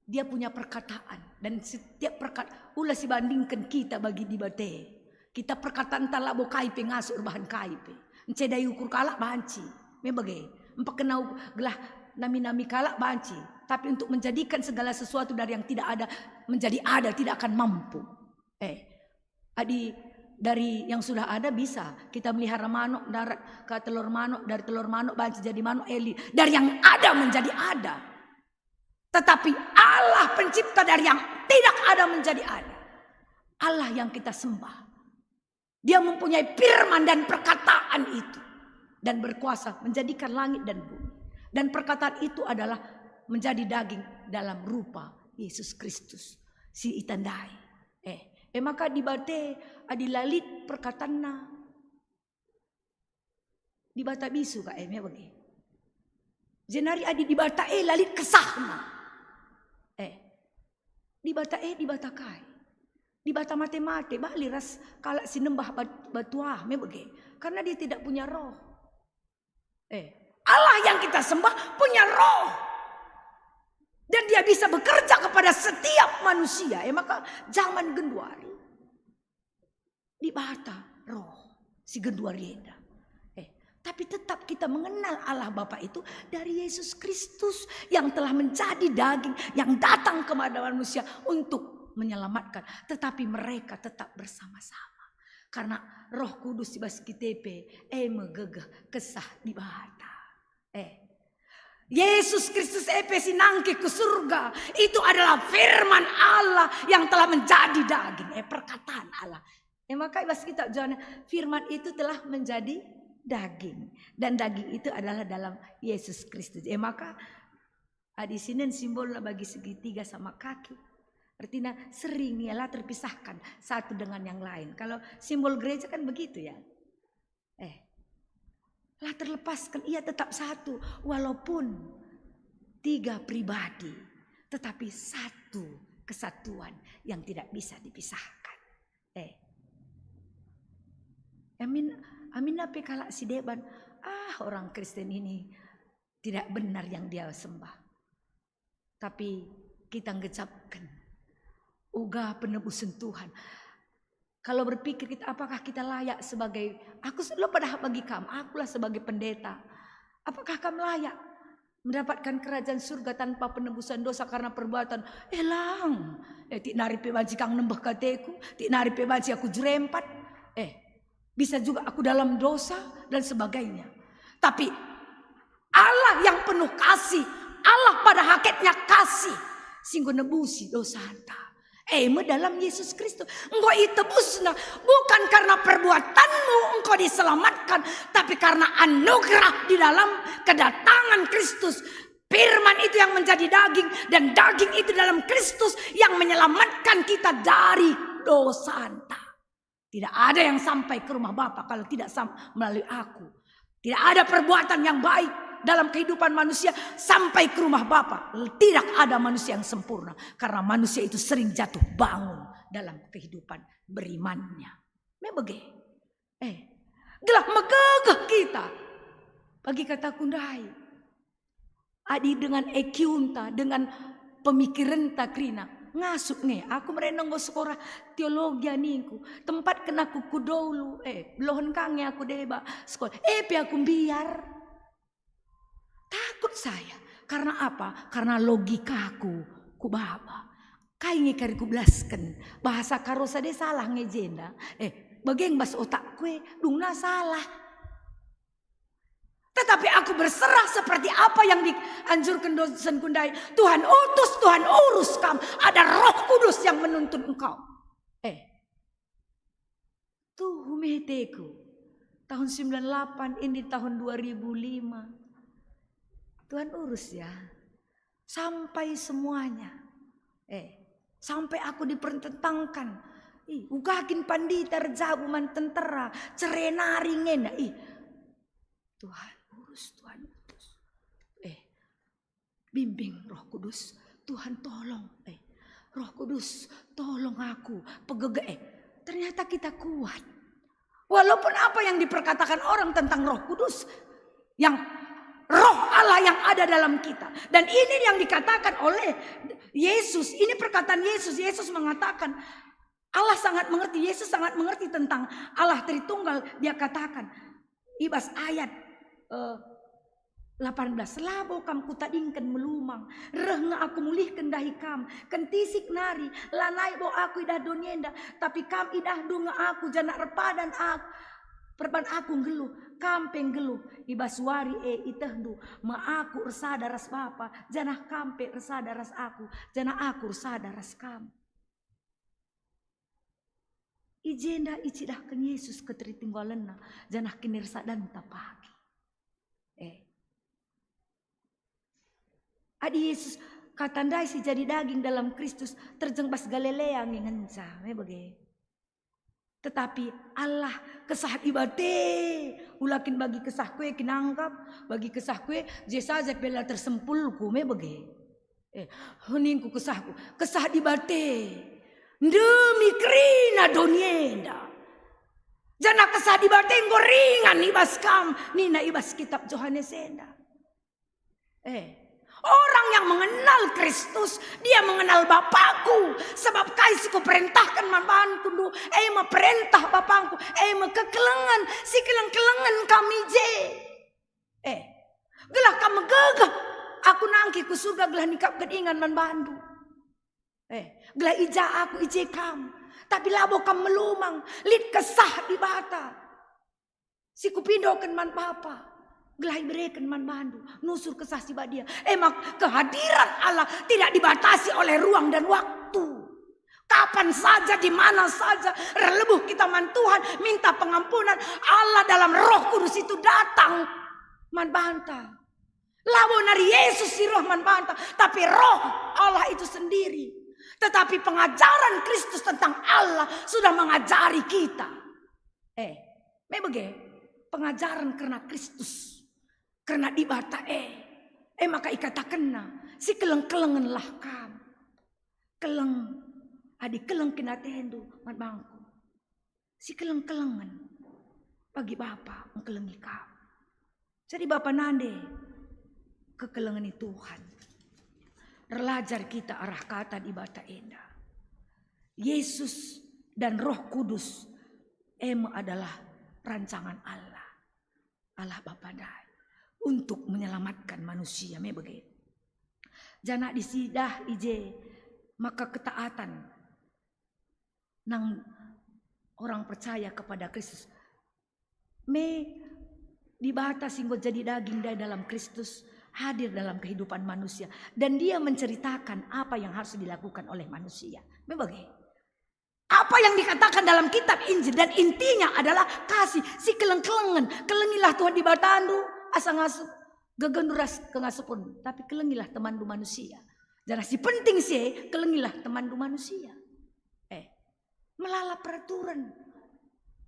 Dia punya perkataan, dan setiap perkat-, ula sibandingken kita bagi Dibata. Kita perkatanta labo kai pe ngasup erbahan kai pe. Encedai ukur kalak banci, me bage. Empekna uk-, gelah nami-nami kalak banci. Tapi untuk menjadikan segala sesuatu dari yang tidak ada menjadi ada, tidak akan mampu. Eh, adi dari yang sudah ada bisa kita melihara manuk, darat ka telur manuk, dari telur manuk banci jadi manuk, eli. Dari yang ada menjadi ada. Tetapi Allah pencipta dari yang tidak ada menjadi ada. Allah yang kita sembah. Dia mempunyai firman dan perkataan itu. Dan berkuasa menjadikan langit dan bumi. Dan perkataan itu adalah menjadi daging dalam rupa Yesus Kristus. Si itandai. Eh, e maka Dibata adi la lit perkatanna, Dibata bisu ka e, me bage. Jenari adi Dibata e la lit kesahna. Eh, Dibata e Dibata kai? Dibata mate-mate, bali ras kalak si nembah bat-, batuah, me bage. Karena Dia tidak punya roh. Eh, Allah yang kita sembah punya roh. Dan dia bisa bekerja kepada setiap manusia. Eh, maka zaman genduari Dibata roh si genduari enda. Eh, tapi tetap kita mengenal Allah Bapa itu dari Yesus Kristus yang telah menjadi daging, yang datang kepada manusia untuk menyelamatkan. Tetapi mereka tetap bersama-sama. Karena Roh Kudus i bas kita pe, e me gegeh Kesah Dibata. Eh, Yesus Kristus e pe si nangkih ku surga, itu adalah firman Allah yang telah menjadi daging. Eh, perkataan Allah. Eh, maka i bas kitab Johanes, firman itu telah menjadi daging. Dan daging itu adalah dalam Yesus Kristus. Eh, maka adi sinen simbolna bagi segitiga sama kaki. Artinya sering ia la terpisahkan satu dengan yang lain. Kalau simbol gereja kan begitu ya. Eh, la terlepaskan, ia tetap satu, walaupun tiga pribadi, tetapi satu kesatuan yang tidak bisa dipisahkan. Eh, amin, amin apa kalak si deban, ah, orang Kristen ini tidak benar yang dia sembah. Tapi kita ngecapken uga penebusen Tuhan. Kalau berpikir kita, apakah kita layak sebagai, aku se-, lo padahal bagi kam, akulah sebagai pendeta. Apakah kam layak mendapatkan kerajaan surga tanpa penebusan dosa karena perbuatan? Eh, lang. Eh, tik nari pe banci kang nembeh kateku, tik nari pe banci aku jurempat. Eh, bisa juga aku dalam dosa dan sebagainya. Tapi Allah yang penuh kasih, Allah pada hakikatnya kasih, si enggo nebusi dosanta. E me dalam Yesus Kristus. Enggo itebusna, bukan karena perbuatanmu engkau diselamatkan, tapi karena anugerah di dalam kedatangan Kristus. Firman itu yang menjadi daging, dan daging itu dalam Kristus yang menyelamatkan kita dari dosanta. Tidak ada yang sampai ke rumah Bapa kalau tidak sam-, melalui aku. Tidak ada perbuatan yang baik dalam kehidupan manusia sampai ke rumah Bapa. Tidak ada manusia yang sempurna, karena manusia itu sering jatuh bangun dalam kehidupan berimannya. Me bage. Eh, gelah megegeh kita. Bagi kataku ndai. Adi dengan E Q-nta, dengan pemikirenta kerina, ngasup nge. Aku mere enggo sekolah teologi ningku. Tempatken aku ku dulu, eh, belohen ka nge aku deba sekolah. Eh, pe aku mbiar. Takut saya. Karena apa? Karena logikaku ku baba. Kai nge kari kubelasken? Bahasa Karo sada salah nge jenda. Eh, bage bas otakku e, dungna salah. Tetapi aku berserah seperti apa yang dianjurkan dosenku ndai. Tuhan utus, Tuhan urus kam. Ada Roh Kudus yang menuntun engkau. Eh, tuhu me ateku. Tahun sembilan delapan, ini tahun dua ribu lima. Tuhan urus ya. Sampai semuanya. Eh, sampai aku dipertentangkan. Ih, uga kin pandita erjabu man tentera, cere nari ngena. Ih, Tuhan urus, Tuhan urus. Eh, bimbing Roh Kudus, Tuhan tolong. Eh, Roh Kudus, tolong aku, pegege. Eh, ternyata kita kuat. Walaupun apa yang diperkatakan orang tentang Roh Kudus, yang Roh Allah yang ada dalam kita. Dan ini yang dikatakan oleh Yesus. Ini perkataan Yesus. Yesus mengatakan, Allah sangat mengerti, Yesus sangat mengerti tentang Allah Tritunggal. Dia katakan, i bas ayat, eh, delapan belas, "Labo kam kutadingken melumang, reh nge aku mulihken dahi kam. Kentisik nari, lanai bo aku idah doni enda, tapi kam idahndu nge aku, janah erpadan aku, perban aku nggeluh, kam pe nggeluh. I bas wari e itehndu me aku ersada ras Bapa, janah kam pe ersada ras aku, janah aku ersada ras kam." I jenda icidahken Yesus ketertunggalenNa, janah kinirsadanta pagi. Eh. Adi Yesus, kata ndai si jadi daging dalam Kristus, terjeng bas Galilea nge ngenca, me bage. Tetapi Allah Kesah Dibata, ulakin bagi kesahku e kinanggap, bagi kesahku e je saja pe la tersempulku, me bage. Eh, ningku kesahku, Kesah Dibata, ndemi kerina doni enda. Janah Kesah Dibata enggo ringan i bas kam, nina i bas kitab Johanes enda. Eh, Orang yang mengenal Kristus, dia mengenal Bapakku. Sebab kai si kuperentahken man bandu, e me perentah Bapakku, e me kekelengen, si keleng-kelengen kam i je. Eh, gelah kam megegeh, aku nangkih ku surga gelah nikapken ingan man bandu. Eh, gelah i ja aku, i je kam. Tapi labo kam melumang, lit Kesah Dibata si kupindoken man Bapa, gelah ibereken man bandu, nusur Kesah Si Badia. Emang kehadiran Allah tidak dibatasi oleh ruang dan waktu. Kapan saja, di mana saja, erlebuh kita man Tuhan, minta pengampunan, Allah dalam Roh Kudus itu datang man banta. Labo nari Yesus si reh man banta, tapi Roh Allah itu sendiri. Tetapi pengajaren Kristus tentang Allah sudah mengajari kita. Eh, me bage, pengajaren kerna Kristus, kerna Dibata e. E maka ikatakenna, "Si keleng-kelengenlah kam." Keleng, adi keleng kin atendu man bangku. Si keleng-kelengen, bagi Bapa engkelengi kam. Jadi Bapa nande kekelengen Tuhan. Erlajar kita arah kata Dibata enda. Yesus dan Roh Kudus em adalah rancangan Allah. Allah Bapa ndai untuk menyelamatkan manusia, me bage. Janah disidah i je maka ketaatan nang orang percaya kepada Kristus. Me Dibata si enggo jadi daging ndai dalam Kristus hadir dalam kehidupan manusia, dan Dia menceritakan apa yang harus dilakukan oleh manusia. Me bage. Apa yang dikatakan dalam kitab Injil dan intinya adalah kasih, si keleng-kelengen. Kelengilah Tuhan Dibatandu asa ngasup gegehndu ras kengasupen, tapi kelengilah temanndu manusia. Janah si penting si e, kelengilah temanndu manusia. Eh, melala peraturan.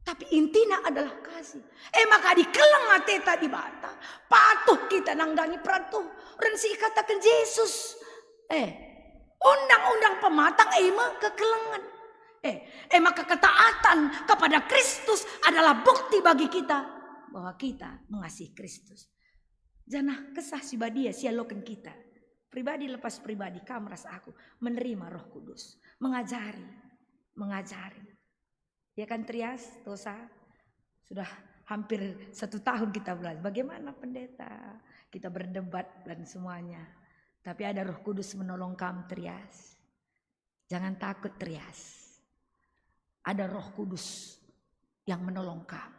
Tapi intina adalah kasih. Eh, maka dikeleng ateta Dibata, patuh kita nandangi peraturan si ikataken Jesus. Eh, undang-undang pematang e me kekelengen. Eh, eh, maka ketaatan kepada Kristus adalah bukti bagi kita bahwa kita mengasihi Kristus. Janah Kesah Si Badia sialoken kita. Pribadi lepas pribadi, kam ras aku, menerima Roh Kudus. Mengajari, mengajari. Ya kan, Trias, Tosa? Sudah hampir satu tahun kita belajar. Bagaimana, Pendeta? Kita berdebat dan semuanya. Tapi ada Roh Kudus menolong kam, Trias. Jangan takut, Trias. Ada Roh Kudus yang menolong kam.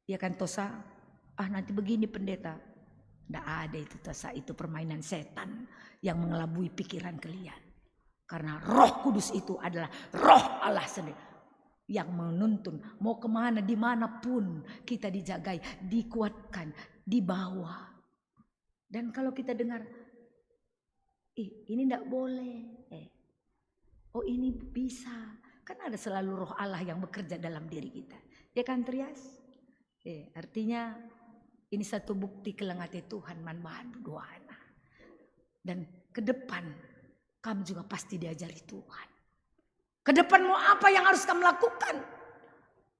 Ya kan, Tosa? "Ah, nanti begini, Pendeta." Ndak ada itu, Tosa, itu permainan setan yang mengelabui pikiran kalian. Karena Roh Kudus itu adalah Roh Allah sendiri yang menuntun mau kemana, dimanapun kita dijagai, dikuatkan, dibawa. Dan kalau kita dengar, "Ih, ini ndak boleh," eh, "Oh, ini bisa," kan ada selalu Roh Allah yang bekerja dalam diri kita. Ya kan, Trias? Eh, artinya ini satu bukti keleng ate Tuhan man bandu duana. Dan ke depan, kam juga pasti diajari Tuhan. Ke depan mau apa yang harus kam lakukan?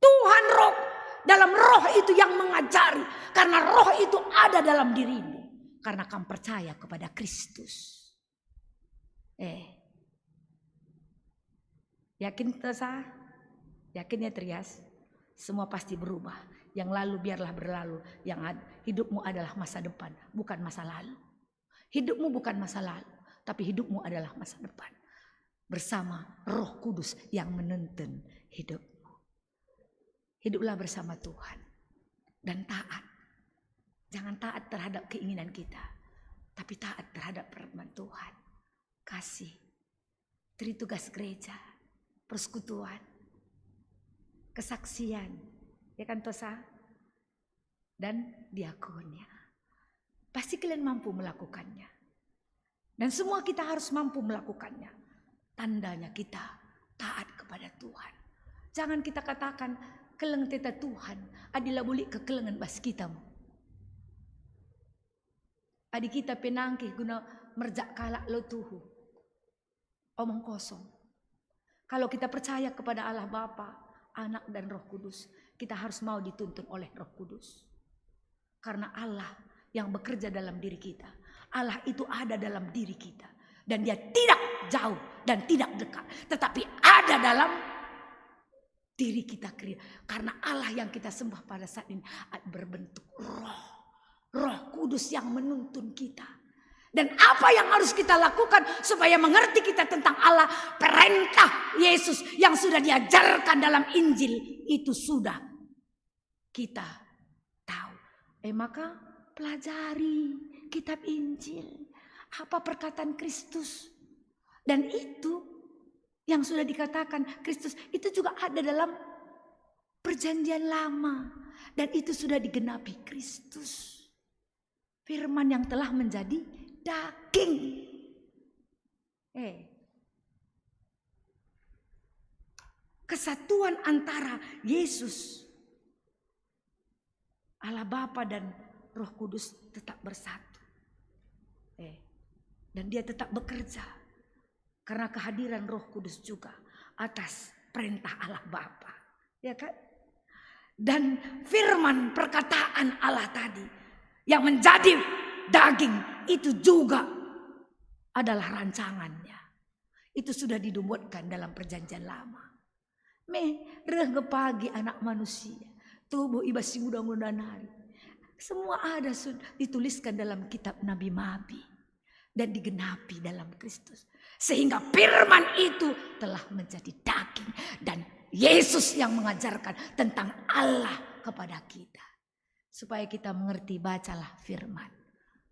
Tuhan Roh, dalam Roh itu yang mengajari, karena Roh itu ada dalam dirimu, karena kam percaya kepada Kristus. Eh. Yakin, Tosa? Yakin ya, Trias? Semua pasti berubah. Yang lalu biarlah berlalu, yang ad-, hidupmu adalah masa depan, bukan masa lalu. Hidupmu bukan masa lalu, tapi hidupmu adalah masa depan. Bersama Roh Kudus yang menuntun hidupmu. Hiduplah bersama Tuhan dan taat. Jangan taat terhadap keinginan kita, tapi taat terhadap firman Tuhan. Kasih, teritugas gereja, persekutuan, kesaksian, ya kan, Tosa? Dan diakonnya. Pasti kalian mampu melakukannya. Dan semua kita harus mampu melakukannya. Tandanya kita taat kepada Tuhan. Jangan kita katakan, "Keleng teta Tuhan, adi labo lit kekelengen bas kita mo." Adi kita pe nangkih guna merjak kalak lo tuhu. Omong kosong. Kalau kita percaya kepada Allah Bapa, Anak, dan Roh Kudus, kita harus mau dituntun oleh Roh Kudus. Karena Allah yang bekerja dalam diri kita, Allah itu ada dalam diri kita. Dan Dia tidak jauh dan tidak dekat, tetapi ada dalam diri kita keri-, karena Allah yang kita sembah pada saat ini berbentuk Roh. Roh Kudus yang menuntun kita. Dan apa yang harus kita lakukan supaya mengerti kita tentang Allah? Perintah Yesus yang sudah diajarkan dalam Injil itu sudah kita tahu. Eh, maka pelajari kitab Injil. Apa perkataan Kristus? Dan itu yang sudah dikatakan Kristus itu juga ada dalam Perjanjian Lama. Dan itu sudah digenapi Kristus. Firman yang telah menjadi daging. Eh. Kesatuan antara Yesus, Allah Bapa, dan Roh Kudus tetap bersatu. Eh. Dan Dia tetap bekerja. Karena kehadiran Roh Kudus juga atas perintah Allah Bapa. Ya kan? Dan firman perkataan Allah tadi yang menjadi daging itu juga adalah rancangannya. Itu sudah didumbutkan dalam Perjanjian Lama. Meh, reh nge pagi Anak Manusia, tubuh i bas si nguda-nguda nari. Semua ada sud-, dituliskan dalam kitab nabi-nabi dan digenapi dalam Kristus. Sehingga firman itu telah menjadi daging dan Yesus yang mengajarkan tentang Allah kepada kita. Supaya kita mengerti, bacalah firman.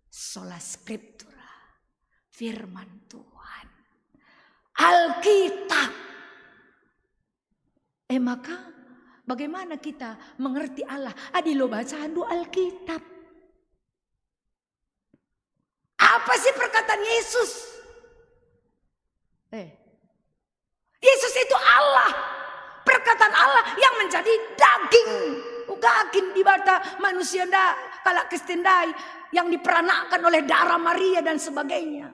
Sola Scriptura, firman Tuhan. Alkitab. Eh, maka bagaimana kita mengerti Allah? Adi lo bacandu Alkitab. Apa sih perkataan Yesus? Eh, Yesus itu Allah. Perkataan Allah yang menjadi daging. Uga kin Dibata manusia nda, kalak Kristen ndai yang diperanakkan oleh darah Maria dan sebagainya.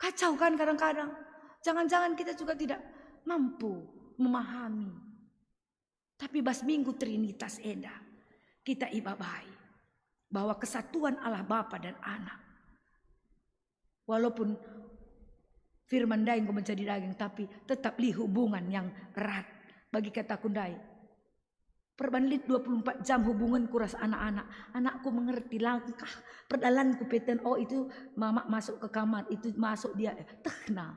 Kacau kan kadang-kadang. Jangan-jangan kita juga tidak mampu memahami. Tapi bas Minggu Trinitas enda kita ibabai bahwa kesatuan Allah Bapa dan Anak. Walaupun firman ndai enggo menjadi daging, tapi tetap lit hubungan yang erat. Bagi kataku ndai, perban lit dua puluh empat jam hubunganku ras anak-anak. Anakku mengerti langkah perdalanku, peten, oh, itu mama masuk ke kamar, itu masuk dia, eh, tehna.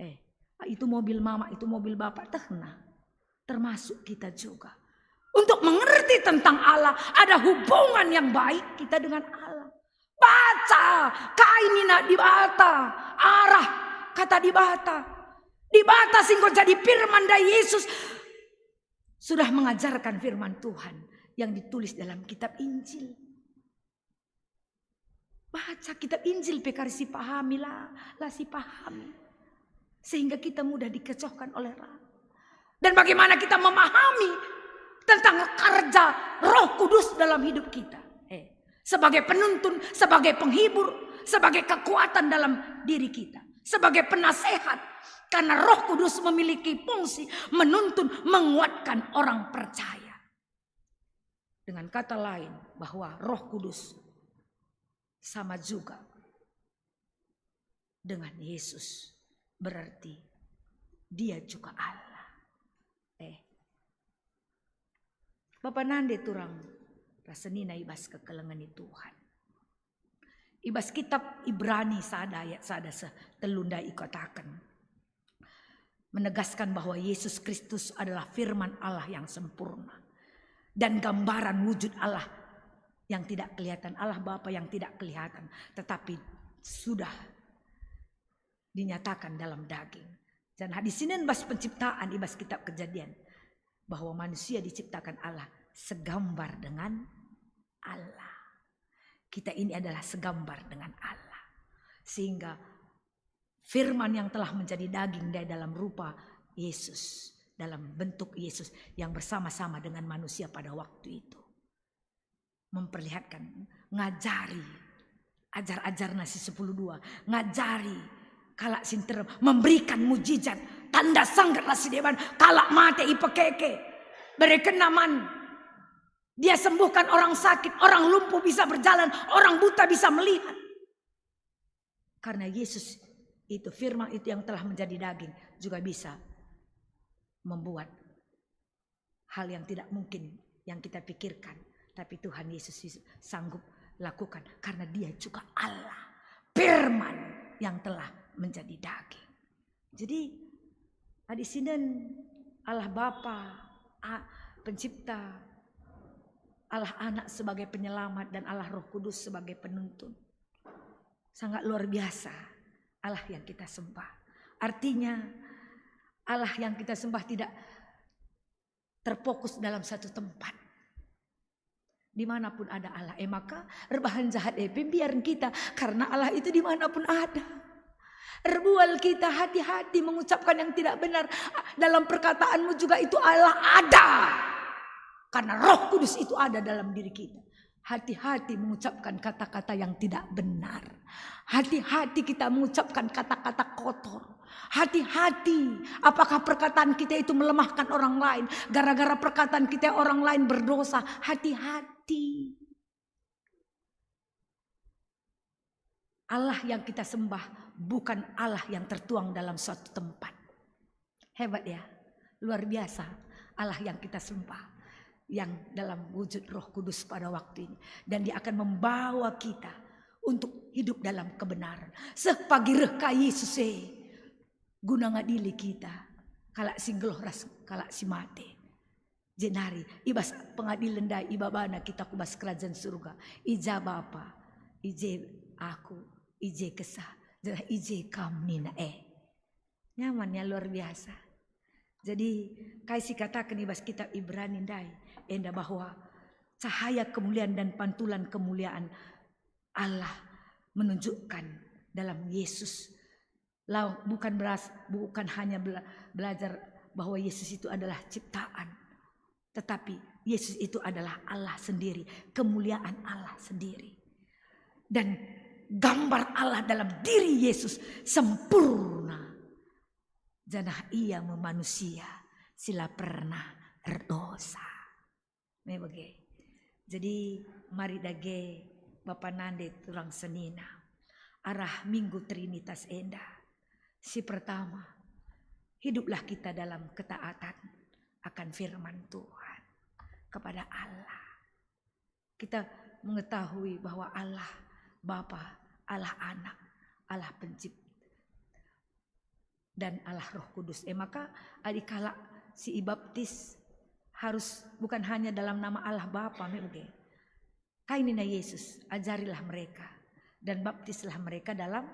Eh, itu mobil mama, itu mobil bapak, tehna. Termasuk kita juga. Untuk mengerti tentang Allah, ada hubungan yang baik kita dengan Allah. Baca, kai nina Dibata, arah kata Dibata. Dibata si enggo jadi firman ndai, Yesus sudah mengajarkan firman Tuhan yang ditulis dalam kitab Injil. Baca kitab Injil pe kari sipahami, la, la sipahami. Sehingga kita mudah dikecohkan oleh roh. Dan bagaimana kita memahami tentang kerja Roh Kudus dalam hidup kita? Eh, sebagai penuntun, sebagai penghibur, sebagai kekuatan dalam diri kita, sebagai penasehat. Karena Roh Kudus memiliki fungsi menuntun, menguatkan orang percaya. Dengan kata lain, bahwa Roh Kudus sama juga dengan Yesus, berarti Dia juga Allah. Eh. Bapa nande turang ras senina i bas kekelengen Tuhan. I bas kitab Ibrani sada ayat sada seh telu ndai ikataken, menegaskan bahwa Yesus Kristus adalah firman Allah yang sempurna dan gambaran wujud Allah yang tidak kelihatan, Allah Bapa yang tidak kelihatan, tetapi sudah dinyatakan dalam daging. Dan hadisinen bas penciptaan i bas kitab Kejadian, bahwa manusia diciptakan Allah segambar dengan Allah. Kita ini adalah segambar dengan Allah. Sehingga firman yang telah menjadi daging ndai dalam rupa Yesus, dalam bentuk Yesus yang bersama-sama dengan manusia pada waktu itu. Memperlihatkan, ngajari, ajar-ajarna si sepuluh dua, ngajari kalak si nterem, memberikan mujizat, tanda sengget ras si deban, kalak mate ipekeke, berekenna man. Dia sembuhkan orang sakit, orang lumpuh bisa berjalan, orang buta bisa melihat. Karena Yesus itu, firman itu yang telah menjadi daging, juga bisa membuat hal yang tidak mungkin yang kita pikirkan, tapi Tuhan Yesus sanggup lakukan karena Dia juga Allah, firman yang telah menjadi daging. Jadi, adi sinen Allah Bapa, a-, Pencipta, Allah Anak sebagai penyelamat, dan Allah Roh Kudus sebagai penuntun. Sangat luar biasa Allah yang kita sembah. Artinya, Allah yang kita sembah tidak terfokus dalam satu tempat. Dimanapun ada Allah, e maka erbahan jahat e pe mbiar kita, karena Allah itu dimanapun ada. Erbual kita hati-hati mengucapkan yang tidak benar. Dalam perkataanmu juga itu Allah ada. Karena Roh Kudus itu ada dalam diri kita. Hati-hati mengucapkan kata-kata yang tidak benar. Hati-hati kita mengucapkan kata-kata kotor. Hati-hati, apakah perkataan kita itu melemahkan orang lain? Gara-gara perkataan kita orang lain berdosa. Hati-hati. Allah yang kita sembah bukan Allah yang tertuang dalam suatu tempat. Hebat ya, luar biasa Allah yang kita sembah, yang dalam wujud Roh Kudus pada waktu ini. Dan Dia akan membawa kita untuk hidup dalam kebenaran. Seh pagi reh ka Yesus e guna ngadili kita, kalak si nggeluh ras kalak si mate. Jenari, i bas pengadilen ndai ibabana kita ku bas kerajaan surga. I ja Bapa, i je Aku, i je Kesah, janah i je Kam, nina e. Nyaman ya, luar biasa. Jadi, kai si kataken i bas kitab Ibrani ndai, enda bahwa cahaya kemuliaan dan pantulan kemuliaan Allah menunjukkan dalam Yesus. Lau, bukan beras, bukan hanya bela-, belajar bahwa Yesus itu adalah ciptaan, tetapi Yesus itu adalah Allah sendiri, kemuliaan Allah sendiri. Dan gambar Allah dalam diri Yesus sempurna. Janah Ia me manusia si la pernah erdosa. Me bage. Jadi, mari dage, bapa nande, turang senina, arah Minggu Trinitas enda. Si pertama, hiduplah kita dalam ketaatan akan firman Tuhan, kepada Allah. Kita mengetahui bahwa Allah Bapa, Allah Anak, Allah Pencipta, dan Allah Roh Kudus. E maka, adi kalak si ibaptis harus bukan hanya dalam nama Allah Bapa, me bage. Kai nina Yesus, "Ajarilah mereka dan baptislah mereka dalam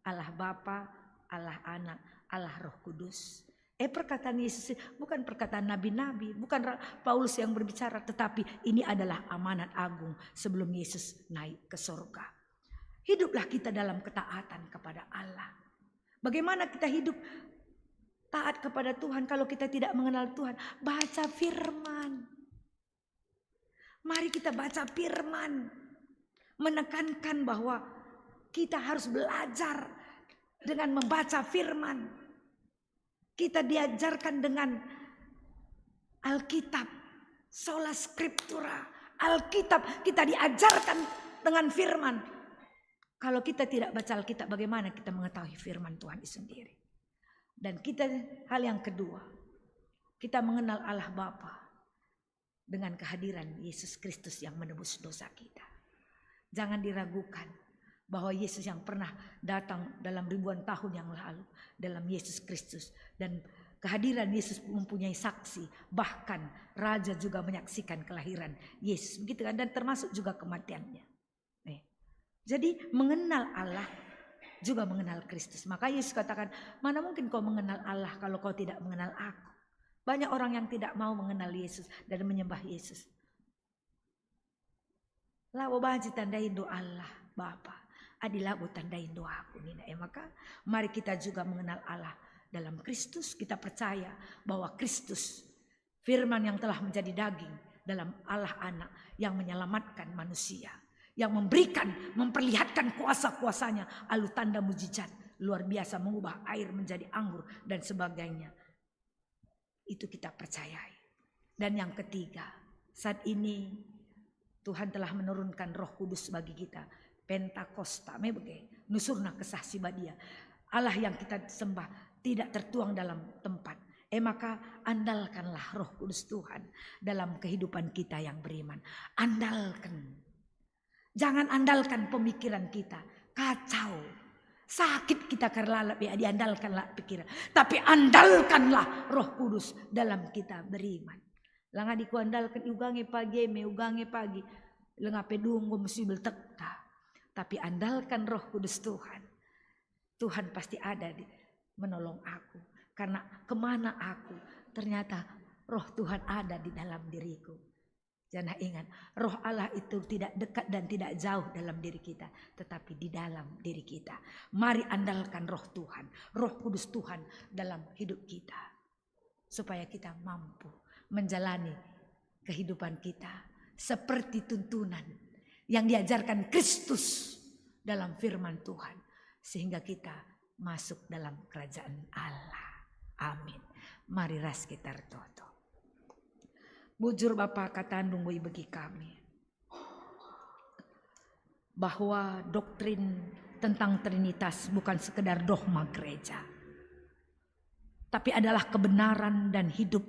Allah Bapa, Allah Anak, Allah Roh Kudus." E, perkataan Yesus, bukan perkataan nabi-nabi, bukan ra-, Paulus yang berbicara, tetapi ini adalah amanat agung sebelum Yesus naik ke sorga. Hiduplah kita dalam ketaatan kepada Allah. Bagaimana kita hidup taat kepada Tuhan kalau kita tidak mengenal Tuhan? Baca firman. Mari kita baca firman. Menekankan bahwa kita harus belajar dengan membaca firman. Kita diajarkan dengan Alkitab, sola scriptura, Alkitab, kita diajarkan dengan firman. Kalau kita tidak baca Alkitab, bagaimana kita mengetahui firman Tuhan itu sendiri? Dan kita, hal yang kedua, kita mengenal Allah Bapa dengan kehadiran Yesus Kristus yang menebus dosa kita. Jangan diragukan bahwa Yesus yang pernah datang dalam ribuan tahun yang lalu, dalam Yesus Kristus, dan kehadiran Yesus mempunyai saksi, bahkan raja juga menyaksikan kelahiran Yesus, begitu kan, dan termasuk juga kematiannya. Eh. Jadi, mengenal Allah juga mengenal Kristus. Maka Yesus katakan, "Mana mungkin kau mengenal Allah kalau kau tidak mengenal Aku?" Banyak orang yang tidak mau mengenal Yesus dan menyembah Yesus. "Labo banci tandaindu Allah, Bapa, adi labo tandaindu Aku," nina. E maka, mari kita juga mengenal Allah dalam Kristus. Kita percaya bahwa Kristus, firman yang telah menjadi daging dalam Allah Anak yang menyelamatkan manusia, yang memberikan, memperlihatkan kuasa-kuasanya, alu tanda mujizat luar biasa, mengubah air menjadi anggur dan sebagainya. Itu kita percayai. Dan yang ketiga, saat ini Tuhan telah menurunkan Roh Kudus bagi kita. Pentakosta me bage, nusurna Kesah Si Badia. Allah yang kita sembah tidak tertuang dalam tempat. E maka, andalkanlah Roh Kudus Tuhan dalam kehidupan kita yang beriman. Andalkan. Jangan andalkan pemikiran kita. Kacau. Sakit kita kerlalap ya, diandalkanlah pikiran. Tapi andalkanlah Roh Kudus dalam kita beriman. Langa dikuandalkan uga nge pagi, me uga nge pagi. Lenga pe dunggo mesibel tekta. Tapi andalkan Roh Kudus Tuhan. Tuhan pasti ada di menolong aku. Karena kemana aku, ternyata Roh Tuhan ada di dalam diriku. Janah ingat, Roh Allah itu tidak dekat dan tidak jauh dalam diri kita, tetapi di dalam diri kita. Mari andalkan Roh Tuhan, Roh Kudus Tuhan dalam hidup kita, supaya kita mampu menjalani kehidupan kita seperti tuntunan yang diajarkan Kristus dalam firman Tuhan, sehingga kita masuk dalam kerajaan Allah. Amin. Mari ras kita ertoto. Bujur Bapa, katandu enggo ibegi kami bahwa doktrin tentang Trinitas bukan sekedar dogma gereja, tapi adalah kebenaran dan hidup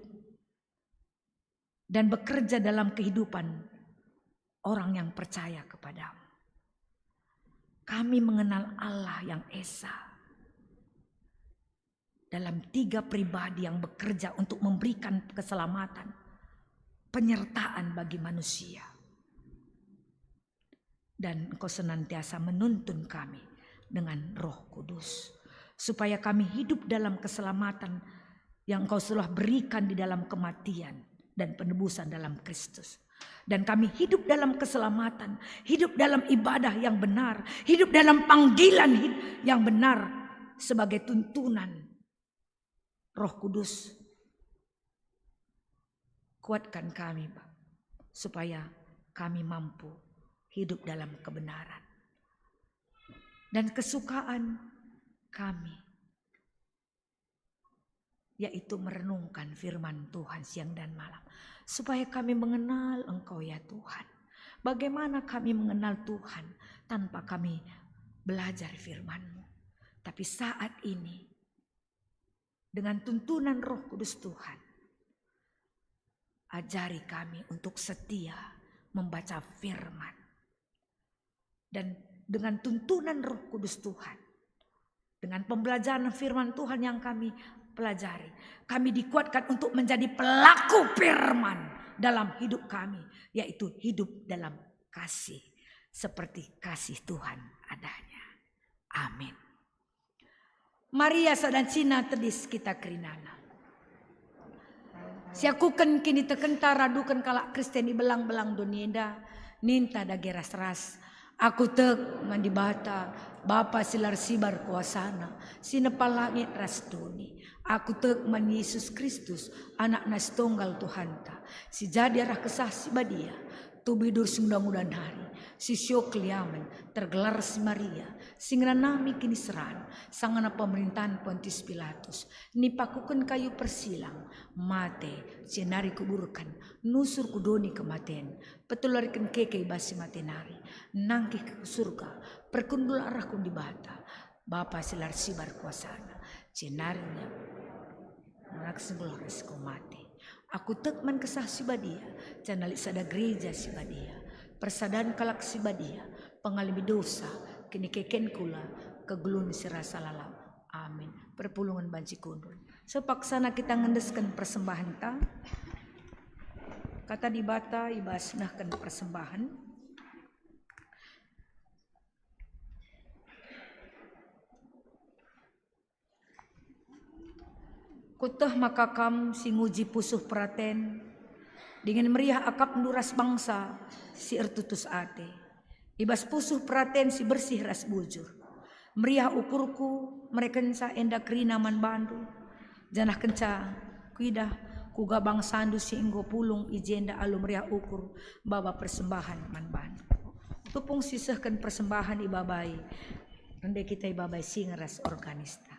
dan bekerja dalam kehidupan orang yang percaya kepadamu. Kami mengenal Allah yang Esa dalam tiga pribadi yang bekerja untuk memberikan keselamatan, penyertaan bagi manusia. Dan Engkau senantiasa menuntun kami dengan Roh Kudus, supaya kami hidup dalam keselamatan yang Engkau telah berikan di dalam kematian dan penebusan dalam Kristus. Dan kami hidup dalam keselamatan, hidup dalam ibadah yang benar, hidup dalam panggilan hid-, yang benar sebagai tuntunan Roh Kudus. Kuatkan kami, Bapa, supaya kami mampu hidup dalam kebenaran. Dan kesukaan kami yaitu merenungkan firman Tuhan siang dan malam, supaya kami mengenal Engkau, ya Tuhan. Bagaimana kami mengenal Tuhan tanpa kami belajar firman-Mu? Tapi saat ini, dengan tuntunan Roh Kudus Tuhan, ajari kami untuk setia membaca firman. Dan dengan tuntunan Roh Kudus Tuhan, dengan pembelajaran firman Tuhan yang kami pelajari, kami dikuatkan untuk menjadi pelaku firman dalam hidup kami, yaitu hidup dalam kasih, seperti kasih Tuhan adanya. Amin. Maria sada cina tedis kita kerinana. Siakuken kinitekenta raduken kalak Kristen i belang-belang doni enda, ninta dage ras-ras, "Aku tek man Dibata, Bapa si la ersibar kuasana, si nepa langit ras doni. Aku tek man Yesus Kristus, Anakna si tonggal Tuhanta, si jadi arah Kesah Si Badia, tubuh idur si nguda-nguda nari, si sio keliamen, tergelar si Maria, si ngenanami kiniseran, sangana pemerintahan Pontius Pilatus, nipakuken kayu persilang, mate, jenari kuburken, nusur ku doni kematen, peteluariken keke i bas si mate nari, nangkih ku surga, perkundul arah ku Dibata, Bapa si la ersibar kuasana, jenari ia mulak senggeluh ras ku mate. Aku tek man Kesah Si Badia, janah lit sada gereja si badia, persadan kalak si badia, pengalemi dosa, kinikeken kula, kegeluhen si rasa lalap. Amin. Perpulungen banci kundul. Sepaksana kita ngendesken persembahenta. Kata Dibata i bas nehken persembahen. Kueteh maka kam si nguji pusuh peraten, dingen meriah akapndu ras bangsa si ertutus ate. I bas pusuh peraten si bersih ras bujur. Meriah ukurku, merekenca enda kerina man bandu, janah kenca kuidah kuga bangsandu si enggo pulung i jenda alu meriah ukur baba persembahen man bandu. Tupung sisehken persembahen ibabai, rende kita ibabai singa ras organista.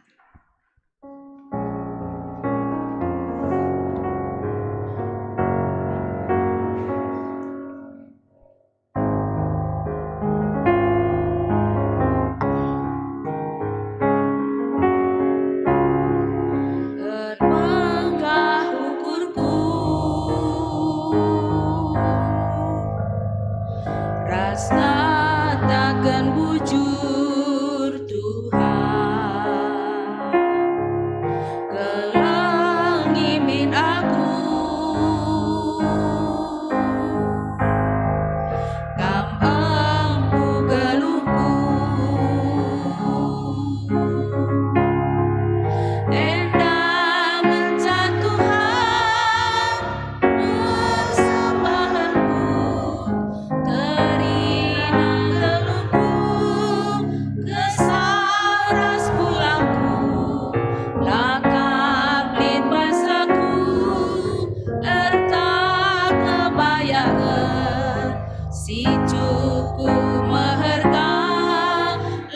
Si cukup meherga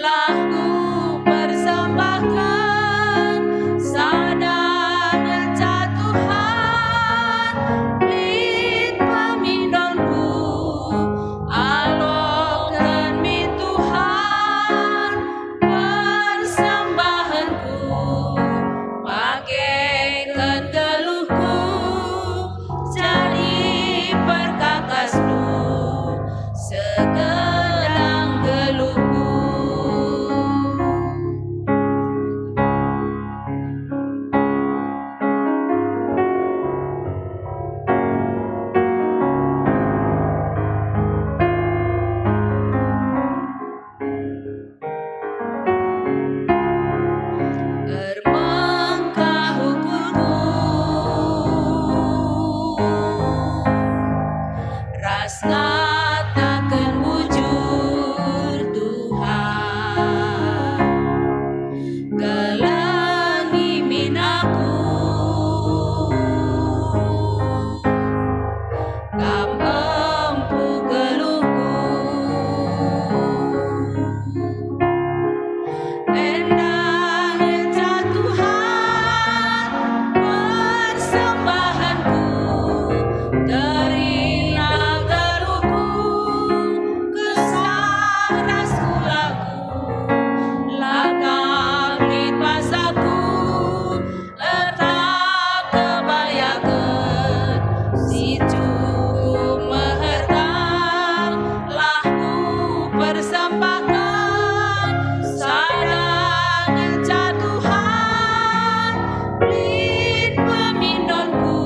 lah kupersembahken, sada ngenca Tuhan, lit pemindonku, aloken min Tuhan persembahenku, pakeken geluhku jadi perkakasNdu segedang geluhku. Ermengkah ukurku ras ngataken bujur, Tuhan, kelengi min aku. Kam empu geluhku. Enda ngenca Tuhan persembahenku, kerina geluhku, kesah ras kulaku, la kam lit pasaku, Erta kebayaken si cukup meherga lah kupersembahken, sada ngenca Tuhan, lit pemindonku,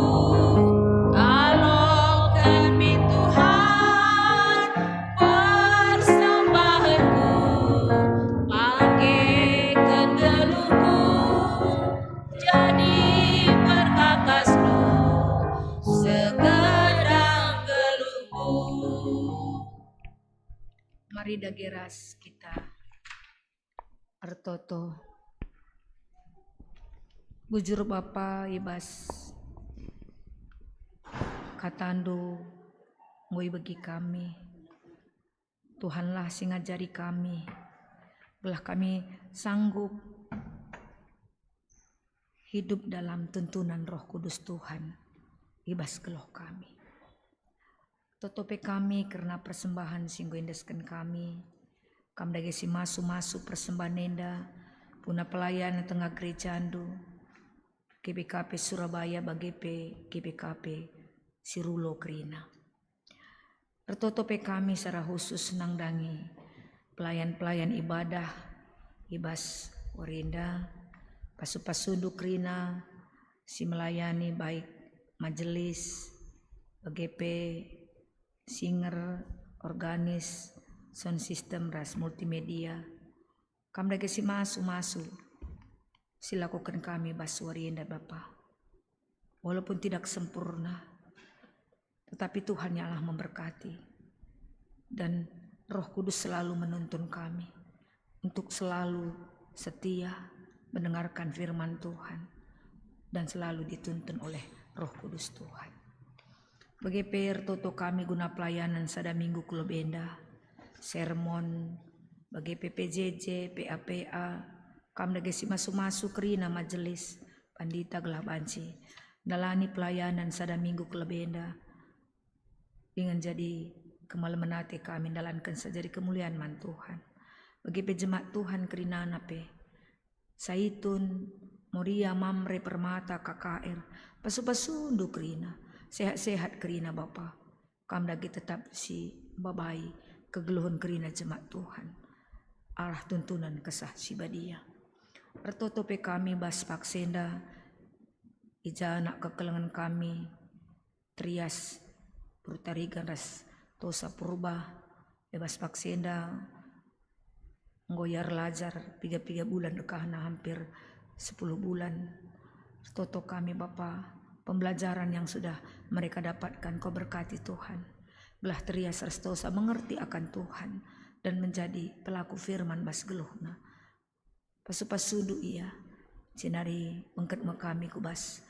aloken min Tuhan persembahenku, pakeken geluhku, jadi perkakasNdu segedang geluhku. Mari dage ras kita ertoto. Bujur Bapa, i bas KataNdu enggo ibegi kami. Tuhanlah si ngajari kami, gelah kami sanggup hidup dalam tuntunan Roh Kudus Tuhan i bas geluh kami. Toto pe kami kerna persembahen si enggo iendesken kami. Kam dage si masu-masu persembahen enda, guna pelayanen tengah gerejaNdu, G B K P Surabaya bage pe G B K P si rulo kerina. Ertoto pe kami secara khusus nandangi pelayan-pelayan ibadah i bas wari enda, pasu-pasundu kerina si melayani, baik majelis, bage pe singer, organis, sound system, ras multimedia. Kam dage si masu-masu si lakoken kami bas wari enda, Bapa. Walaupun tidak sempurna, tetapi Tuhan yang Allah memberkati. Dan Roh Kudus selalu menuntun kami untuk selalu setia mendengarkan firman Tuhan dan selalu dituntun oleh Roh Kudus Tuhan. Bage pe ertoto kami guna pelayanen sada minggu ku lebe enda, sermon, bage pe P J J, P A P A, kam dage si masu-masu kerina majelis, pandita gelah banci ndalani pelayanen sada minggu ku lebe enda, dingen jadi kemalemen ate kami ndalankenca jadi kemulian man Tuhan. Bage pe jemaat Tuhan kerinana pe, Saitun, Moria, Mamre, Permata, K K R, pasu-pasundu kerina, sehat-sehat kerina Bapa. Kam dage tetap si mbabai kegeluhen kerina jemaat Tuhan arah tuntunan Kesah Si Badia. Ertoto pe kami bas paksa enda, i ja nak kekelengen kami, Trias, Purtarigan ras Tosa Purba, i bas paksa enda enggo ia erlajar piga-piga bulan, dekahna hampir sepuluh bulan. Ertoto kami, Bapa, pembelajaran yang sudah mereka dapatkan Kau berkati, Tuhan. Gelah Trias ras Tosa mengerti akan Tuhan dan menjadi pelaku firman bas geluhna. Pasu-pasundu ia, jenari bengket me kami ku bas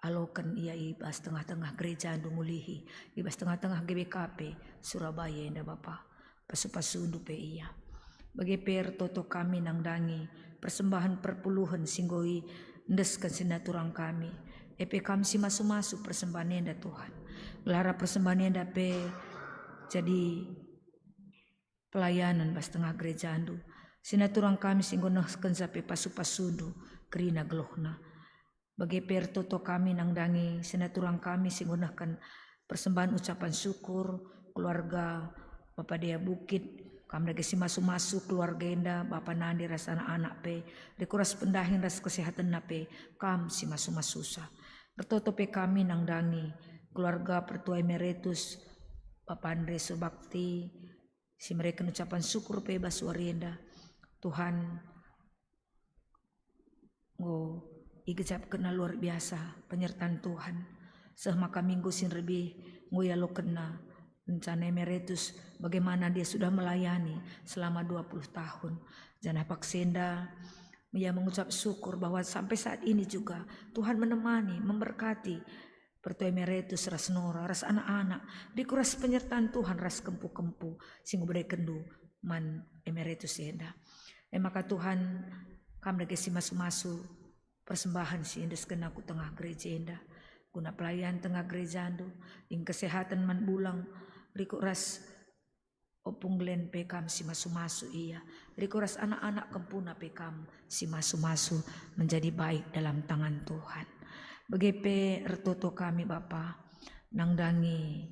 aloken ia i bas tengah-tengah gerejandu ngulihi, i bas tengah-tengah G B K P Surabaya enda Bapa. Pasu-pasundu pe ia. Bage pe ertoto kami nandangi persembahen perpuluhen si enggo iendesken si naturang kami. E pe kam si masu-masu persembahen enda Tuhan. Gelah persembahen enda pe jadi pelayanen bas tengah gerejandu. Si naturang kami si enggo nehkenca pe pasu-pasundu kerina geluhna. Bage pe ertoto kami nandangi si naturang kami si enggo nehken persembahen ucapan syukur, keluarga Bapa Dea Bukit, kam dage si masu-masu keluarga enda, Bapa Nandi ras anak-anak pe, rikut ras pendahin ras kesehatenna pe, kam si masu-masusa. Ertoto pe kami nandangi keluarga Pertua Emeritus, Bapa Andre Subakti, si mereken ucapan syukur pe bas wari enda. Tuhan, enggo igejapkenna luar biasa penyertaan Tuhan. Seh maka minggu si nderbih enggo ialokenna rencana Emeritus, bagaimana dia sudah melayani selama dua puluh tahun. Janah paksa enda ia mengucap syukur bahwa sampai saat ini juga Tuhan menemani, memberkati Pertua Emeritus ras Nora, ras anak-anak, rikut ras penyertaan Tuhan ras kempu-kempu si enggo iberekenndu man Emeritus enda. E maka Tuhan, kam dage si masu-masu persembahen si iendeskenna ku tengah gereja enda, guna pelayan tengah gerejandu, dingen kesehaten man bulang, rikut ras Opung Glenn pe kam si masu-masu ia, rikut ras anak-anak kempuna pe kam si masu-masu menjadi baik dalam tangan Tuhan. Bage pe ertoto kami Bapa, nandangi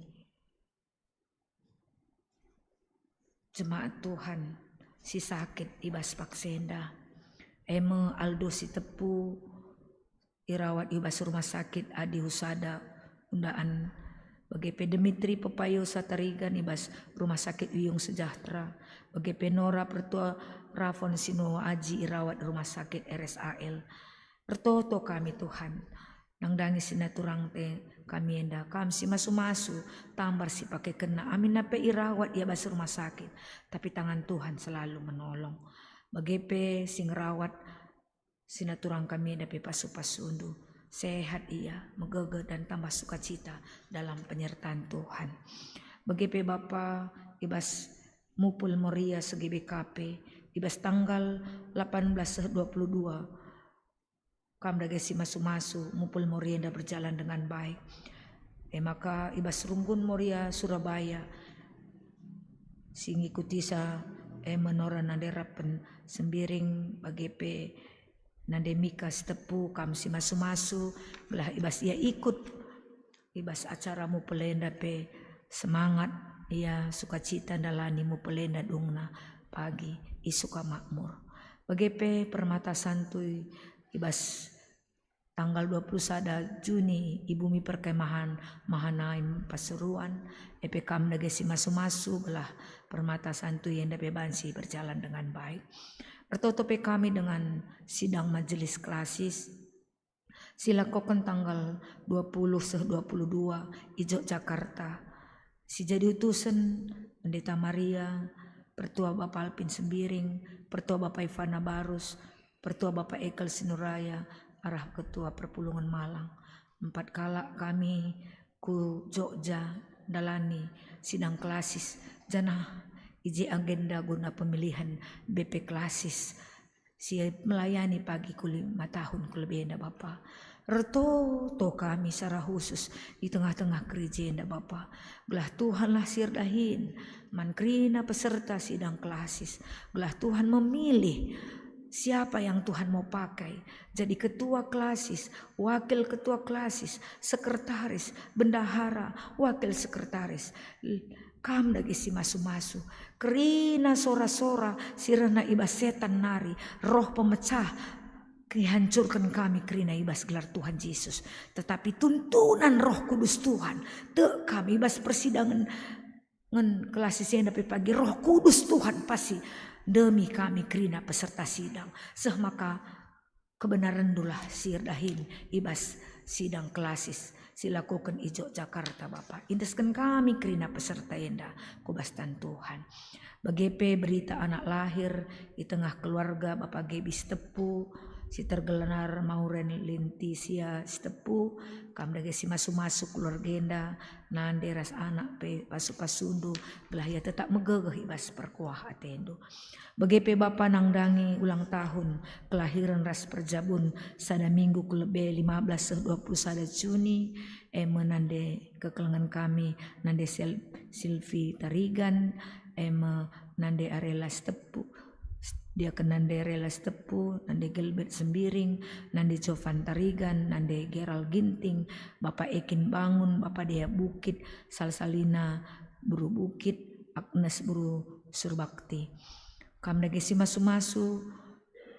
jemaat Tuhan si sakit i bas paksa enda, e me Aldo Sitepu, irawat i bas Rumah Sakit Adi Husada Undaan, bage pe Dimitri Pepayo Satarigan i bas Rumah Sakit Wiyung Sejahtera, bage pe Nora Pertua Rafon Sinoa Aji irawat Rumah Sakit R S A L. Ertoto kami, Tuhan, nandangi si naturang pe kami enda, kam si masu-masu, tambar si pakekenna, aminna pe irawat ia bas rumah sakit, tapi tangan Tuhan selalu menolong. Bage pe si ngerawat si naturang kami enda pe pasu-pasundu, sehat ia, megegeh dan tambah sukacita dalam penyertaan Tuhan. Bage pe Bapa, i bas Mupul Moria se-G B K P, i bas tanggal delapan belas seh dua puluh dua, kam dage si masu-masu, Mupul Moria enda berjalan dengan baik. E maka i bas Runggun Moria Surabaya, si ngikutisa, e me Nora nande Rapen Sembiring, bage pe nande Mika Sitepu, kam si masu-masu, gelah i bas ia ikut i bas acara Mupul enda pe semangat ia, sukacita ndalani Mupul enda dungna pagi i Sukamakmur. Bage pe Permata Santuy i bas tanggal dua puluh sada Juni i Bumi Perkemahan Mahanaim Pasuruan, e pe kam dage si masu-masu, gelah Permata Santuy enda pe banci berjalan dengan baik. Ertoto pe kami dengan sidang majelis klasis si lakoken tanggal dua puluh seh dua puluh dua i Yogyakarta, si jadi utusen Pendeta Maria, Pertua Bapa Alpin Sembiring, Pertua Bapa Ivana Barus, Pertua Bapa Ekel Sinuraya, arah Ketua Perpulungen Malang. Empat kalak kami ku Jogja ndalani sidang klasis, janah i je agenda guna pemilihan B P klasis si melayani pagi ku lima tahun ku lebe enda, Bapa. Ertoto kami secara khusus i tengah-tengah gereja enda, Bapa. Gelah Tuhanlah si erdahin man kerina peserta sidang klasis. Gelah Tuhan memilih siapa yang Tuhan mau pakai jadi ketua klasis, wakil ketua klasis, sekretaris, bendahara, wakil sekretaris. Kam dage si masu-masu. Kerina sora-sora si rehna i bas setan nari, roh pemecah, kehancurken kami kerina i bas gelar Tuhan Jesus. Tetapi tuntunan Roh Kudus Tuhan, tek kami i bas persidangen ngen klasis enda pe pagi, Roh Kudus Tuhan pasti demi kami kerina peserta sidang. Seh maka kebenarenNdulah si erdahin i bas sidang klasis si lakoken i Jogjakarta, Bapa. Endesken kami kerina peserta enda ku bas tan Tuhan. Bage pe berita anak lahir i tengah keluarga Bapa Gebi Sitepu, si tergelar Mauren Lintisia Sitepu, kam dage si masu-masu keluargenda, nande ras anak pe pasu-pasundu, gelah ia tetap megegeh i bas perkuah atendu. Bage pe Bapa nandangi ulang tahun kelahiren ras perjabun sada minggu ku lebe lima belas seh dua puluh sada Juni, e me nande kekelengen kami, nande Sel-, Silvi Tarigan, e me nande Arela Sitepu, diaken nande Arela Sitepu, nande Gelbet Sembiring, nande Jovan Tarigan, nande Geral Ginting, Bapa Ekin Bangun, Bapa Dea Bukit, Salsalina Buru Bukit, Agnes Buru Surbakti. Kam dage si masu-masu,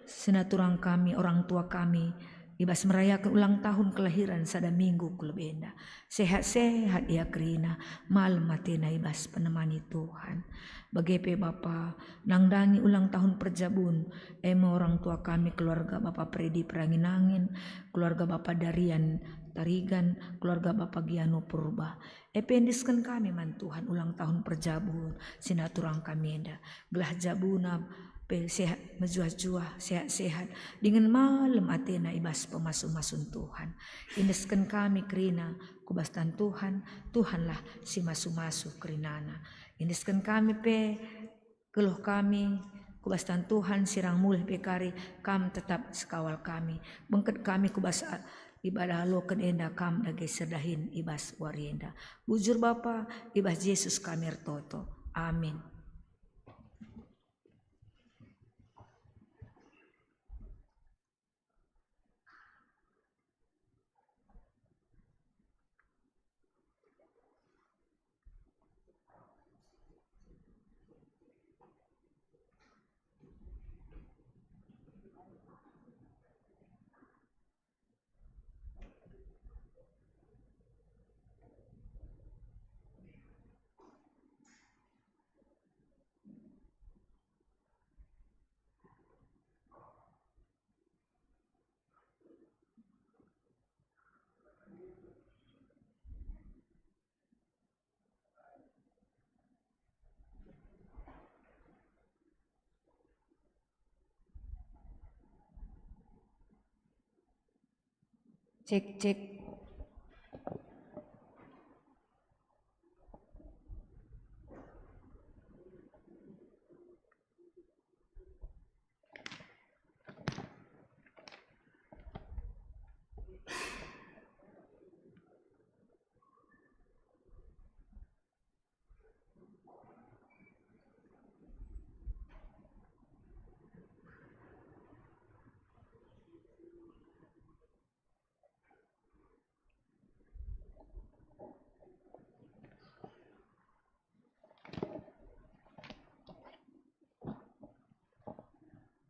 senaturang kami, orang tua kami, i bas merayaken ulang tahun kelahiran sada minggu ku lebe enda. Sehat-sehat ia kerina, malem atena i bas penemani Tuhan. Bage pe Bapa, nandangi ulang tahun perjabun, e me orang tua kami, keluarga Bapa Predi Peranginangin, keluarga Bapa Darian Tarigan, keluarga Bapa Giano Purba. E pe endesken kami man Tuhan ulang tahun perjabun si naturang kami enda, gelah jabuna pe sehat mejuah-juah, sehat-sehat, dingen malem atena i bas pemasu-masun Tuhan. Endesken kami kerina ku bas tan Tuhan, Tuhanlah si masu-masu kerinana. Endesken kami pe geluh kami ku bas tan Tuhan, sirang mulih pe kari, Kam tetap sekawal kami. Bengket kami ku bas a-, ibadah aloken enda, Kam dage si erdahin i bas wari enda. Bujur Bapa, i bas Jesus kami ertoto. Amin. Cek, cek.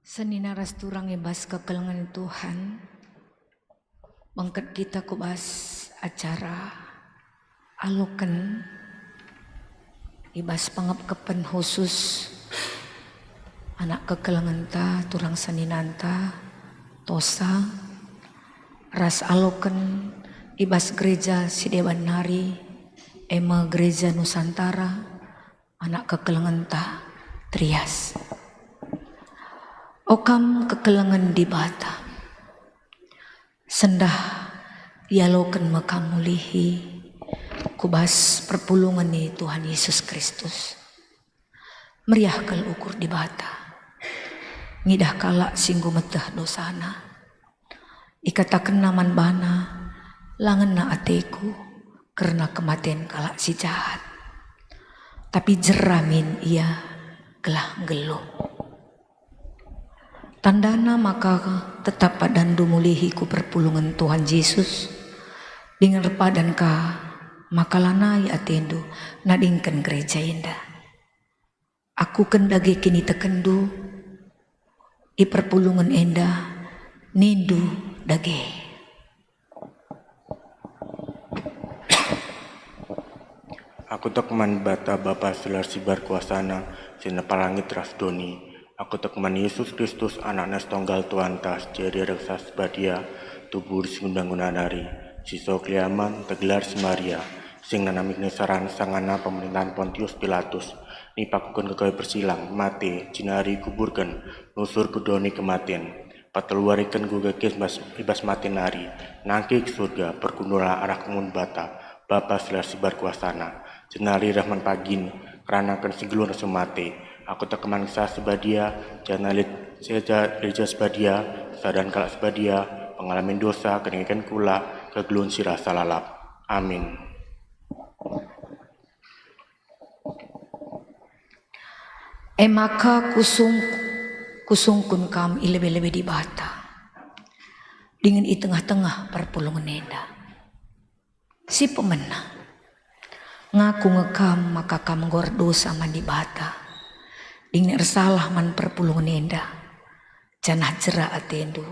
Senina ras turang i bas kekelengen Tuhan, bengket kita ku bas acara aloken i bas pengepkepen khusus anak kekelengenta, turang seninanta, Tosa, ras aloken i bas gereja si deban nari, e me Gereja Nusantara, anak kekelengenta, Trias. O kam kekelengen Dibata, sendah ialoken me kam mulihi ku bas perpulungen ni Tuhan Yesus Kristus. Meriah kal ukur Dibata ngidah kalak si enggo meteh dosana. IkatakenNa man bana, "La ngena ateKu kerna kematen kalak si jahat, tapi jera min ia gelah nggeluh." Tandana maka tetap padandu mulihi ku perpulungen Tuhan Jesus, dingen erpadan ka maka lanai atendu nadingken gereja enda. Akuken dage kinitekenndu i perpulungen enda, nindu dage. Aku tek man Dibata Bapa si la ersibar kuasana, si nepa langit ras doni. Aku tek man Yesus Kristus, AnakNa si Tonggal Tuhanta, si jadi Raksasa si Badia, tubuh si guna-guna nari, si so keliaman, tegelar si Maria, sing nanami kiniseran sangana pemerintahan Pontius Pilatus, nipakuken ku kayu persilang, mate, jenari ikuburken, nusur ku doni kematen. Pataluariken kuga kes bas, i bas mate nari, nangkih ku Surga, perkundula arah kemulian Dibata, Bapa si la sibar kuasana, jenari reh man pagin, keranaken si nggeluh ras si mate. Aku tekemken Kesah Si Badia, janah lit seja gereja si badia, sadan kalak si badia, pengalamen dosa, kiniken kula, kegeluhen si rasa lalap. Amin. E maka kusung-, kusungkun kam i lebe-lebe Dibata, dingen i tengah-tengah perpulungen enda. Si pemena, ngaku nge kam maka kam enggo erdosa man Dibata, dingen ersalah man perpulungen enda, janah jera atendu,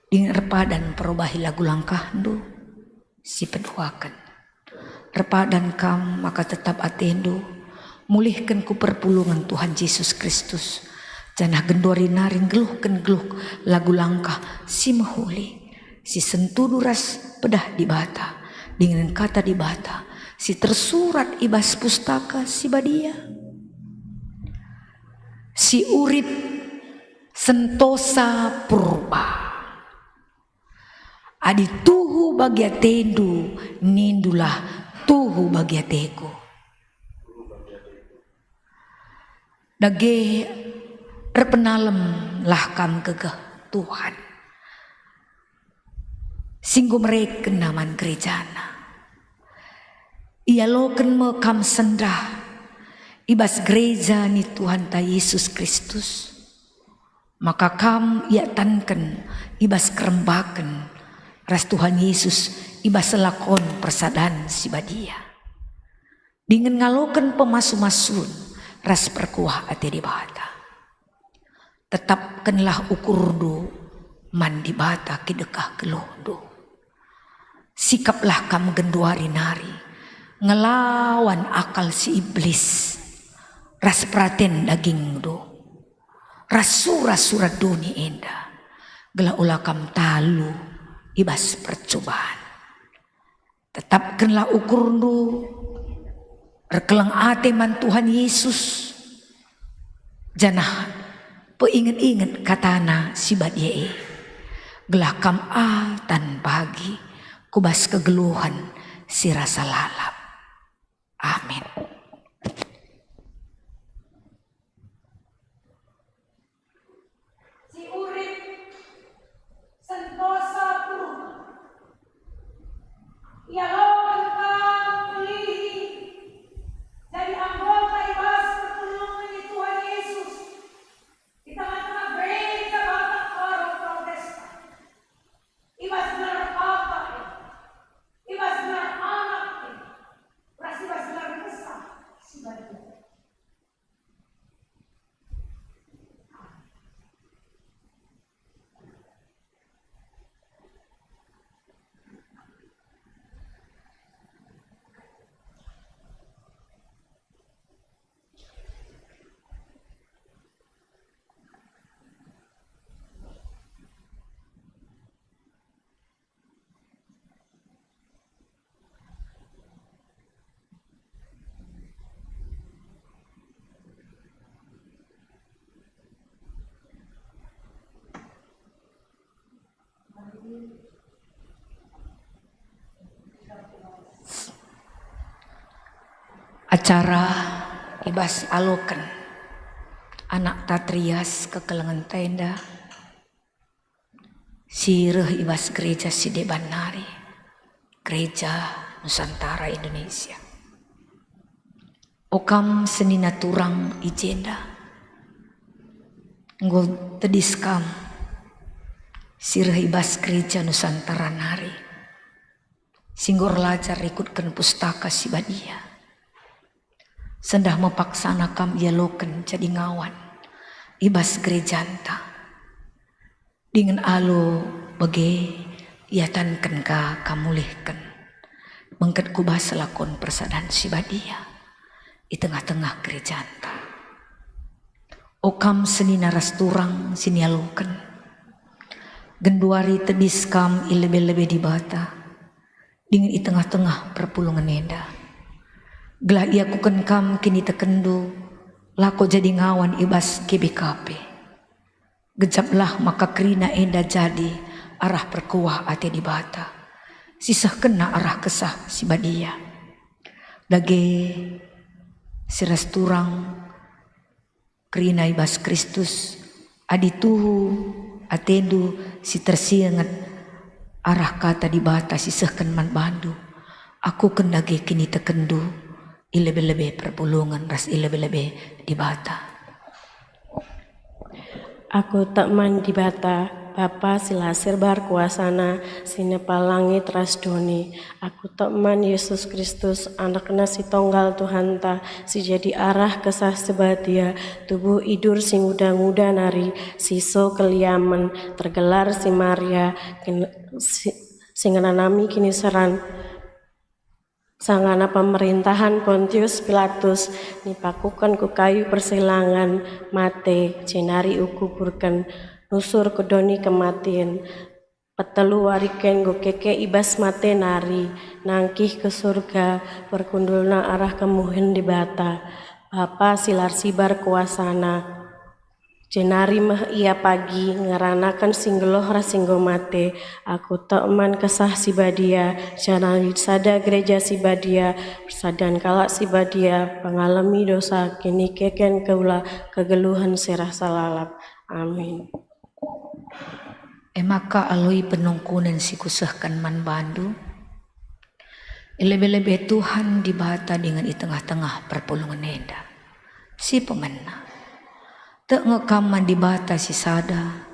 dingen erpadan mperobahi lagu langkahndu. Si peduaken, erpadan kam maka tetap atendu, mulihken ku perpulungen Tuhan Jesus Kristus, janah genduari nari nggeluhken geluh lagu langkah si mehuli, si sentudu ras pedah Dibata, dingen Kata Dibata si tersurat i bas Pustaka Si Badia. Si urip sentosa purba. Adi tuhu bagi atendu, nindulah, "Tuhu bagi ateku." Dage erpenalemlah kam gegeh Tuhan, si enggo merekenNa man gerejana. Ialoken me kam sendah i bas gereja ni Tuhanta Jesus Kristus. Maka kam iatanken i bas kerembaken ras Tuhan Yesus i bas lakon persadan si badia, dingen ngaloken pemasu-masun ras perkuah ate Dibata. Tetapkenlah ukurndu man Dibata kidekah geluhndu. Sikaplah kam genduari nari ngelawan akal si iblis ras peraten dagingndu, ras sura-sura doni enda, gelah ola kam talu i bas percuban. Tetapkenlah ukurndu, erkeleng ate man Tuhan Yesus, janah peinget-inget kataNa si badia e, gelah kam atan pagi ku bas kegeluhen si rasa lalap. Amin. Si urip sentosa purba. Ialoken kam melihi jadi anggota i bas perpulungen ni Tuhan Yesus i tengah-tengah gereja Batak Karo Protestan, i bas gelar Bapa e, i bas gelar Anak e, ras i bas gelar Kesah Si Badia. Acara i bas aloken anak ta terias kekelengen tenda si reh i bas gereja si deban nari, Gereja Nusantara Indonesia. O kam senina turang i jenda, enggo tedis kam si reh i bas Gereja Nusantara nari, si enggo erlajar rikutken Pustaka Si Badia. Sendah me paksana kam ialoken jadi ngawan i bas gerejanta. Dingen alu bage iatanken ka kam mulihken bengket ku bas lakon persadan si badia i tengah-tengah gerejanta. O kam senina ras turang si nialoken, genduari tedis kam i lebe-lebe Dibata, dingen i tengah-tengah perpulungen enda, gelah iakuken kam kinitekenndu lako jadi ngawan i bas G B K P. Gejaplah maka kerina enda jadi arah perkuah ate Dibata, sisehkenna arah Kesah Si Badia. Dage si ras turang kerina i bas Kristus, adi tuhu atendu si tersinget arah kata Dibata si sehken man bandu, akuken dage kinitekenndu i lebe-lebe perpulungen ras i lebe-lebe Dibata. Aku tek man Dibata, Bapa si la sirbar kuasana, si nepa langit ras doni. Aku tek man Yesus Kristus, Anakna si tonggal Tuhanta, si jadi arah Kesah Si Badia, tubuh idur si nguda-nguda nari, si so keliamen, tergelar si Maria, kin-, si, si ngenanami kiniseran, sangana pemerintahan Pontius Pilatus, nipakuken ku kayu persilangen, mate, jenari ukuburken, nusur ku doni kematin. Petelu wari ken enggo keke i bas mate nari, nangkih ku Surga, perkundulna arah kemuhen Dibata, Bapa si la ersibar kuasana. Jenari meh Ia pagi ngeranaken si nggeluh ras si enggo mate. Aku tek man Kesah Si Badia, janah lit sada gereja si badia, persadan kalak si badia, pengalemi dosa, kinikeken kula, kegeluhen si rasa lalap. Amin. E maka aloi penungkunen si kusehken man bandu, i lebe-lebe Tuhan Dibata dingen i tengah-tengah perpulungen enda. Si pemena, tek nge kam man Dibata si sada,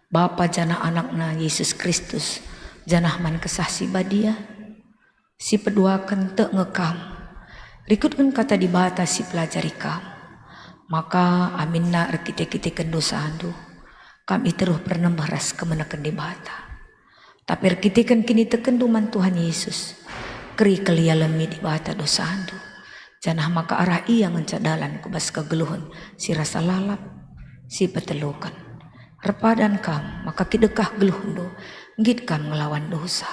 Bapa janah AnakNa Yesus Kristus, janah man Kesah Si Badia? Si peduaken, tek nge kam, rikutken Kata Dibata si pelajari kam, maka aminna erkite-kiteken dosandu, kam i teruh pernembeh ras kemeneken Dibata. Tapi erkiteken kinitekenndu man Tuhan Yesus, keri kal ialemi Dibata dosandu, janah maka arah Ia ngenca dalan ku bas kegeluhen si rasa lalap. Si peteluken, erpadan kam maka kidekah geluhndu, nggit kam ngelawan dosa.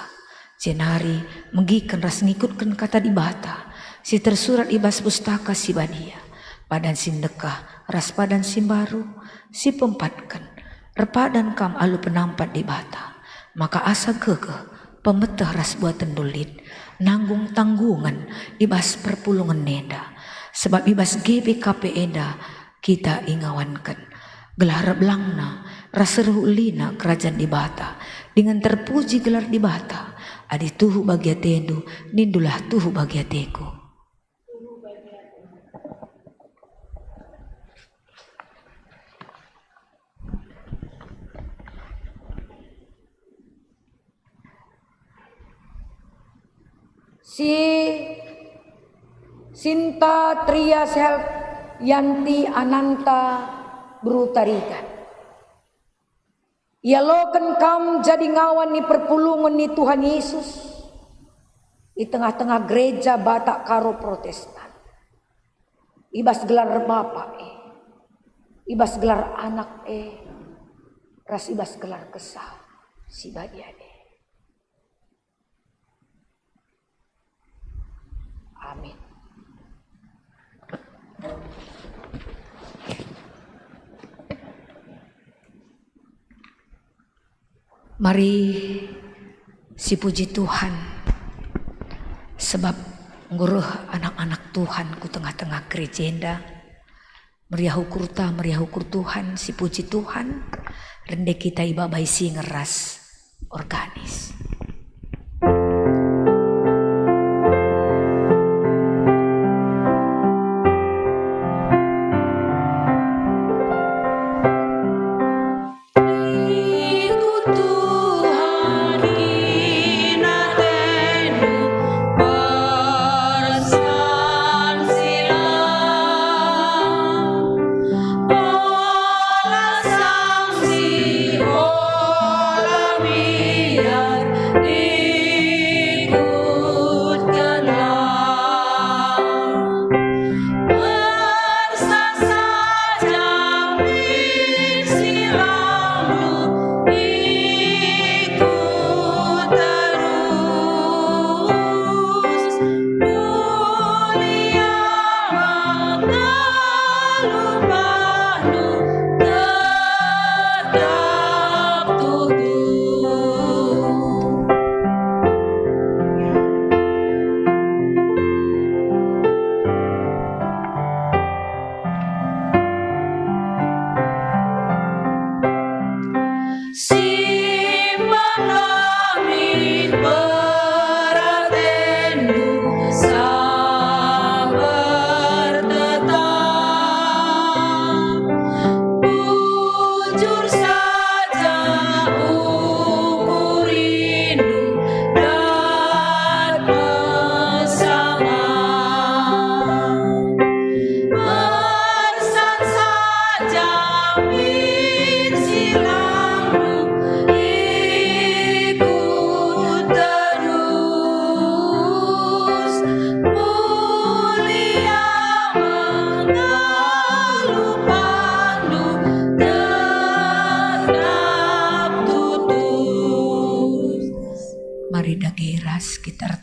Jenari megiken ras ngikutken Kata Dibata si tersurat i bas Pustaka Si Badia, padan si ndekah ras padan si mbaru. Si peempatken, erpadan kam alu penampat Dibata, maka asa gegeh, pemeteh ras buatenndu lit, nanggung tanggungan i bas perpulungen enda, sebab i bas G B K P enda kita ingawanken gelah erbelangna ras reh ulina Kerajan Dibata, dingen terpuji gelar Dibata. Adi tuhu bagi atendu, nindulah tuhu bagi ateku. Si Sinta Trias Help Yanti Ananta Brutarigan. Ialoken kam jadi ngawan ni perpulungen ni Tuhan Yesus i tengah-tengah gereja Batak Karo Protestan, i bas gelar Bapa e, i bas gelar Anak e, ras i bas gelar Kesah Si Badia e. Amin. Mari sipuji Tuhan, sebab enggo reh anak-anak Tuhan ku tengah-tengah gereja enda. Meriah ukurta, meriah ukur Tuhan, sipuji Tuhan, rende kita ibabai singer ras organis.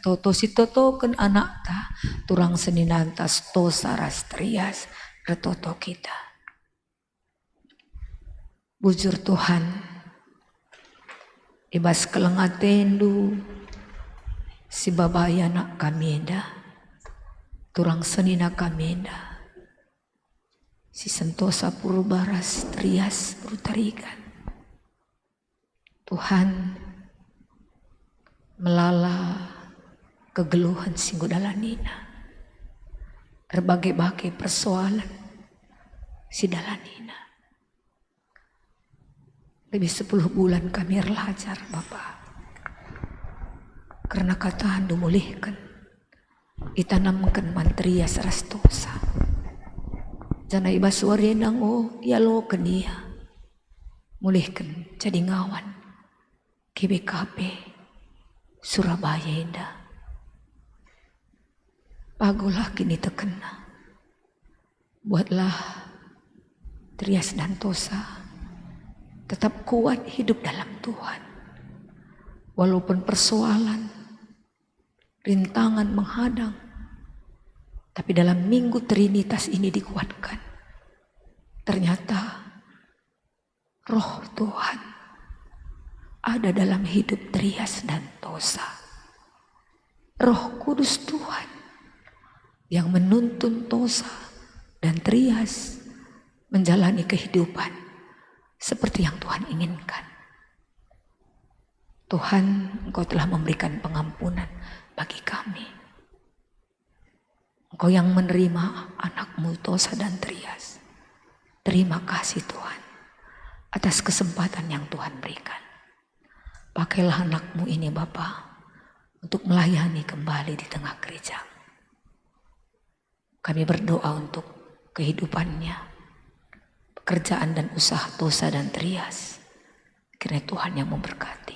ertoto si totoken anakta, turang seninanta Tosa ras Trias, ertoto kita. Bujur Tuhan, i bas keleng atendu si babai anak kami enda, turang senina kami enda, si sentosa Purba ras Trias Rutarigan. Tuhan, melala kegeluhen si enggo dalanina, erbage-bage persoalan si dalanina. Lebih sepuluh bulan kami erlajar, Bapa, kerna katandu mulihken, itanamken man Trias ras Tosa. Janah i bas wari enda enggo ialoken ia mulihken jadi ngawan G B K P Surabaya enda. Paguhlah kinitekenna. Buatlah Trias dan Tosa tetap kuat hidup dalam Tuhan. Walaupun persoalan, rintangan menghadang, tapi dalam Minggu Trinitas ini dikuatkan. Ternyata Roh Tuhan ada dalam hidup Trias dan Tosa. Roh Kudus Tuhan yang menuntun Tosa dan Trias menjalani kehidupan seperti yang Tuhan inginkan. Tuhan, Engkau telah memberikan pengampunan bagi kami. Engkau yang menerima anakmu Tosa dan Trias. Terima kasih, Tuhan, atas kesempatan yang Tuhan berikan. Pakailah anakmu ini, Bapa, untuk melayani kembali di tengah gereja. Kami berdoa untuk kehidupannya, pekerjaan dan usaha Tosa dan Trias. Kiranya Tuhan yang memberkati.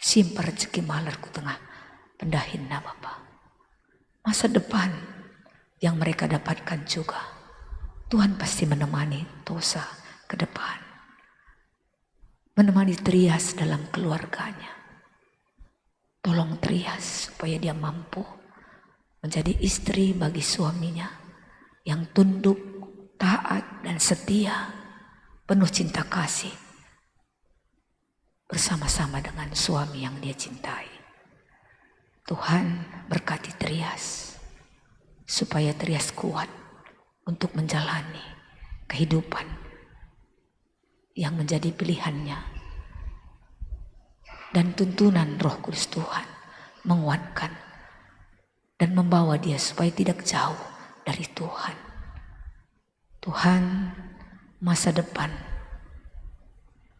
Simpa rejeki malar ku tengah pendahinna, Bapa. Masa depan yang mereka dapatkan juga, Tuhan pasti menemani Tosa ke depan. Menemani Trias dalam keluarganya. Tolong Trias supaya dia mampu menjadi istri bagi suaminya yang tunduk, taat, dan setia, penuh cinta kasih, bersama-sama dengan suami yang dia cintai. Tuhan, berkati Trias, supaya Trias kuat untuk menjalani kehidupan yang menjadi pilihannya. Dan tuntunan Roh Kudus Tuhan menguatkan dan membawa dia supaya tidak jauh dari Tuhan. Tuhan, masa depan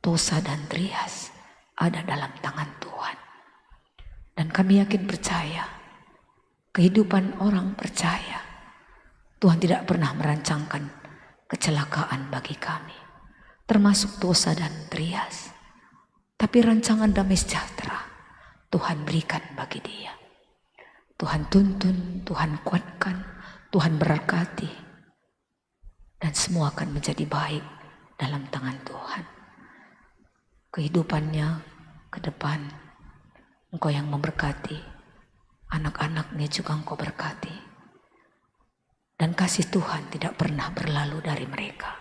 Tosa dan Trias ada dalam tangan Tuhan. Dan kami yakin percaya, kehidupan orang percaya, Tuhan tidak pernah merancangkan kecelakaan bagi kami, termasuk Tosa dan Trias. Tapi rancangan damai sejahtera Tuhan berikan bagi dia. Tuhan tuntun, Tuhan kuatkan, Tuhan berkati, dan semua akan menjadi baik dalam tangan Tuhan. Kehidupannya ke depan, Engkau yang memberkati, anak-anaknya juga Engkau berkati. Dan kasih Tuhan tidak pernah berlalu dari mereka.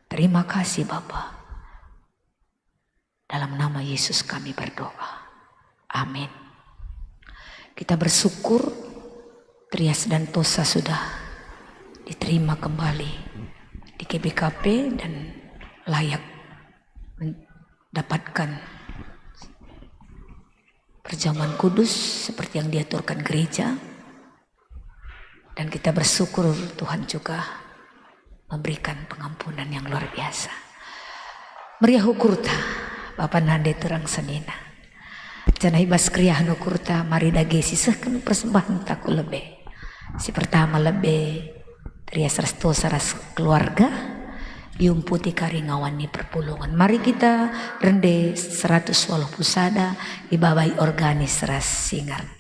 Terima kasih, Bapa. Dalam nama Yesus kami berdoa. Amin. Kita bersyukur, Trias dan Tosa sudah diterima kembali di G B K P dan layak mendapatkan perjamuan kudus seperti yang diaturkan gereja. Dan kita bersyukur Tuhan juga memberikan pengampunan yang luar biasa. Meriah ukurta, Bapa nande turang senina. Janah i bas keriahen ukurta, mari dage sisehken persembahenta ku lebe. Si pertama lebe, Trias ras Tosa ras keluarga, iumputi kari ngawan ni perpulungen. Mari kita rende seratus waluh puluh sada, ibabai organis ras singer.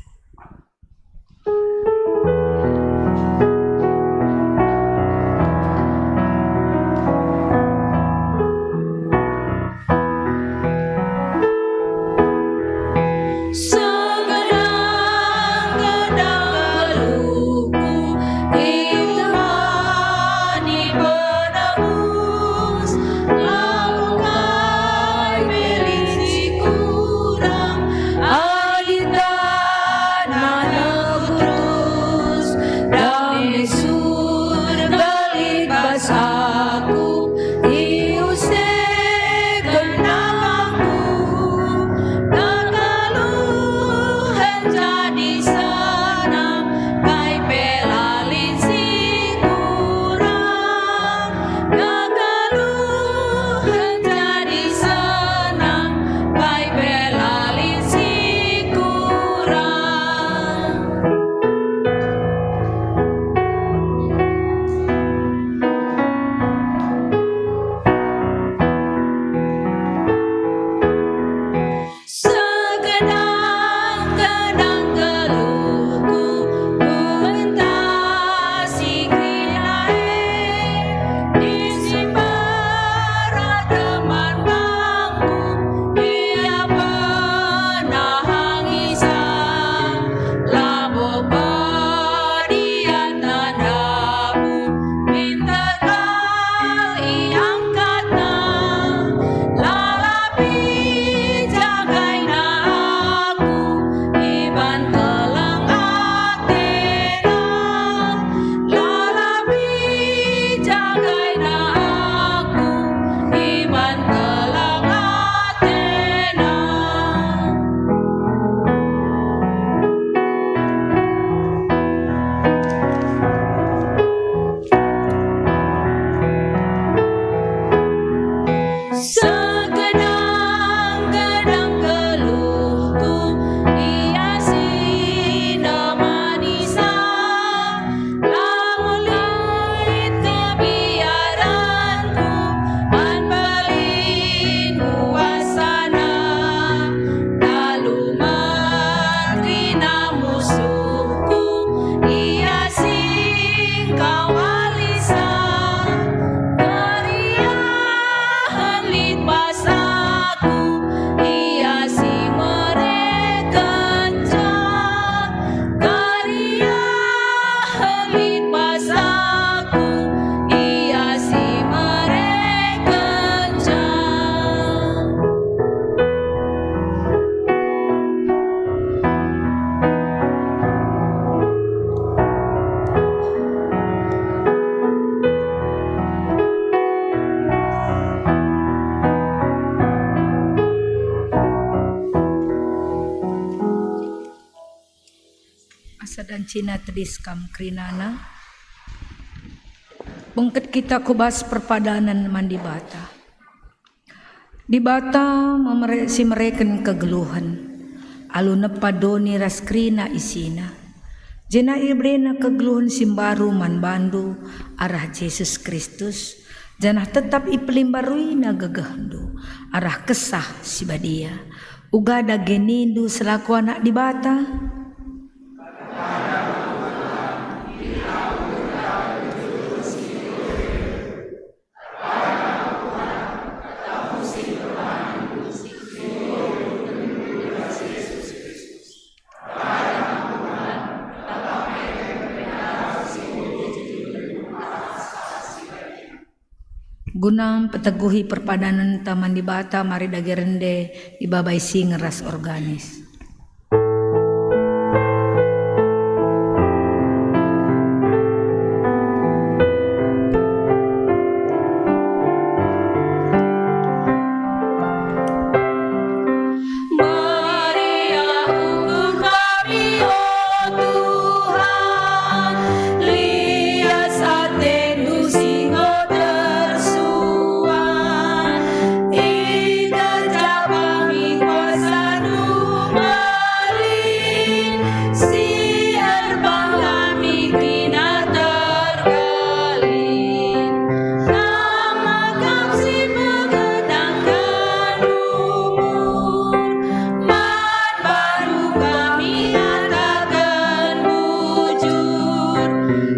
Encina tedis kam kerinana, bengket kita ku bas perpadanen man Dibata. Dibata memere-, si mereken kegeluhen, alu nepa doni ras kerina isina, jena iberena kegeluhen si mbaru man bandu arah Jesus Kristus, janah tetap ipelimbaruina gegehndu arah Kesah Si Badia. Uga dage nindu selaku anak Dibata? Guna mpeteguhi perpadanenta man Dibata, mari dage rende ibabai singer ras organis. Meriah ukur kami, o Tuhan, lias ateNdu si enggo tersuah. Ikerja kami kuasaNdu mbelin, si erbah kami kerina terkelin. Kam maka si pegedangen umur, man bandu kami ngataken bujur.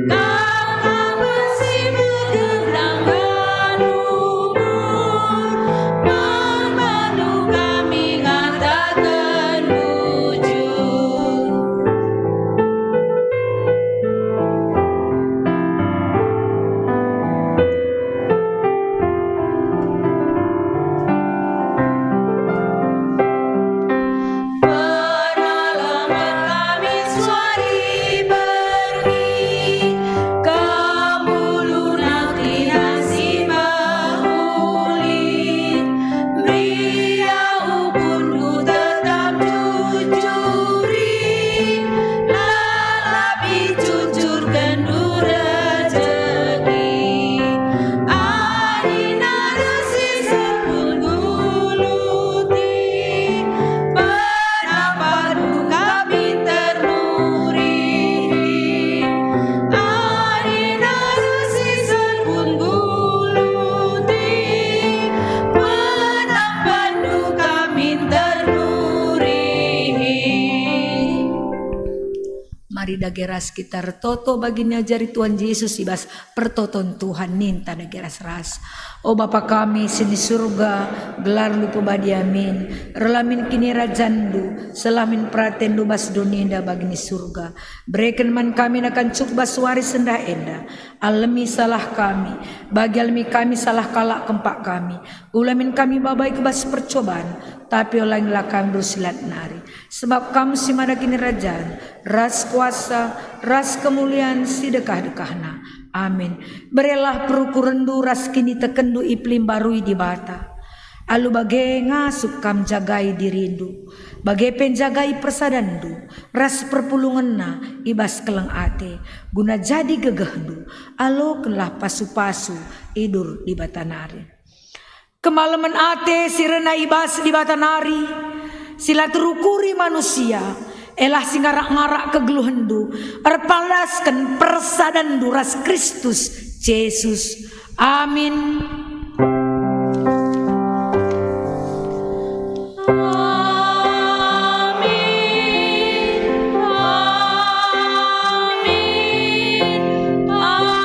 Kam kap si pegedangen umur, man bandu kami ngataken bujur. Pernah lambat kami suari pergi, Kam uluna kerina si mehuli. Meriah ukurndu tetap jujuri, lalap icucurkenndu rejeki. Adina reh si erpenggulut, penamparndu kap minter nurihi. Adina reh si erpenggulut, penamparndu kap minter nurihi. Mari dage ras kita ertoto bagi niajari Tuhan Jesus i bas pertoton Tuhan, ninta dage ras-ras. O Bapa kami si ni Surga, gelarNdu pebadia min, reh la min kinirajanNdu, seh la min peratenNdu bas doni enda bagi ni Surga. Bereken man kami nakan cukup bas wari sendah enda. Alemi salah kami, bagi alemi kami salah kalak kempak kami. Ula min kami babai ku bas percoban, tapi olangilah kami bas si lat nari. Sebab Kam si mada kinirajan, ras kuasa, ras kemulian si dekah-dekahna. Amin. Berelah perukurenNdu ras kinitekenndu ipelimbarui Dibata. Alu bage ngasup Kam njagai dirindu, bage pe njagai persadanndu ras perpulungenna i bas keleng ate, guna jadi gegehndu. Alokenlah pasu-pasu idur Dibata nari. Kemalemen ate si rena i bas Dibata nari, si la terukuri manusia, elah si ngarak-ngarak kegeluhenndu, erpalasken persadanndu ras Kristus Jesus. Amin. Amin. Amin. Amin.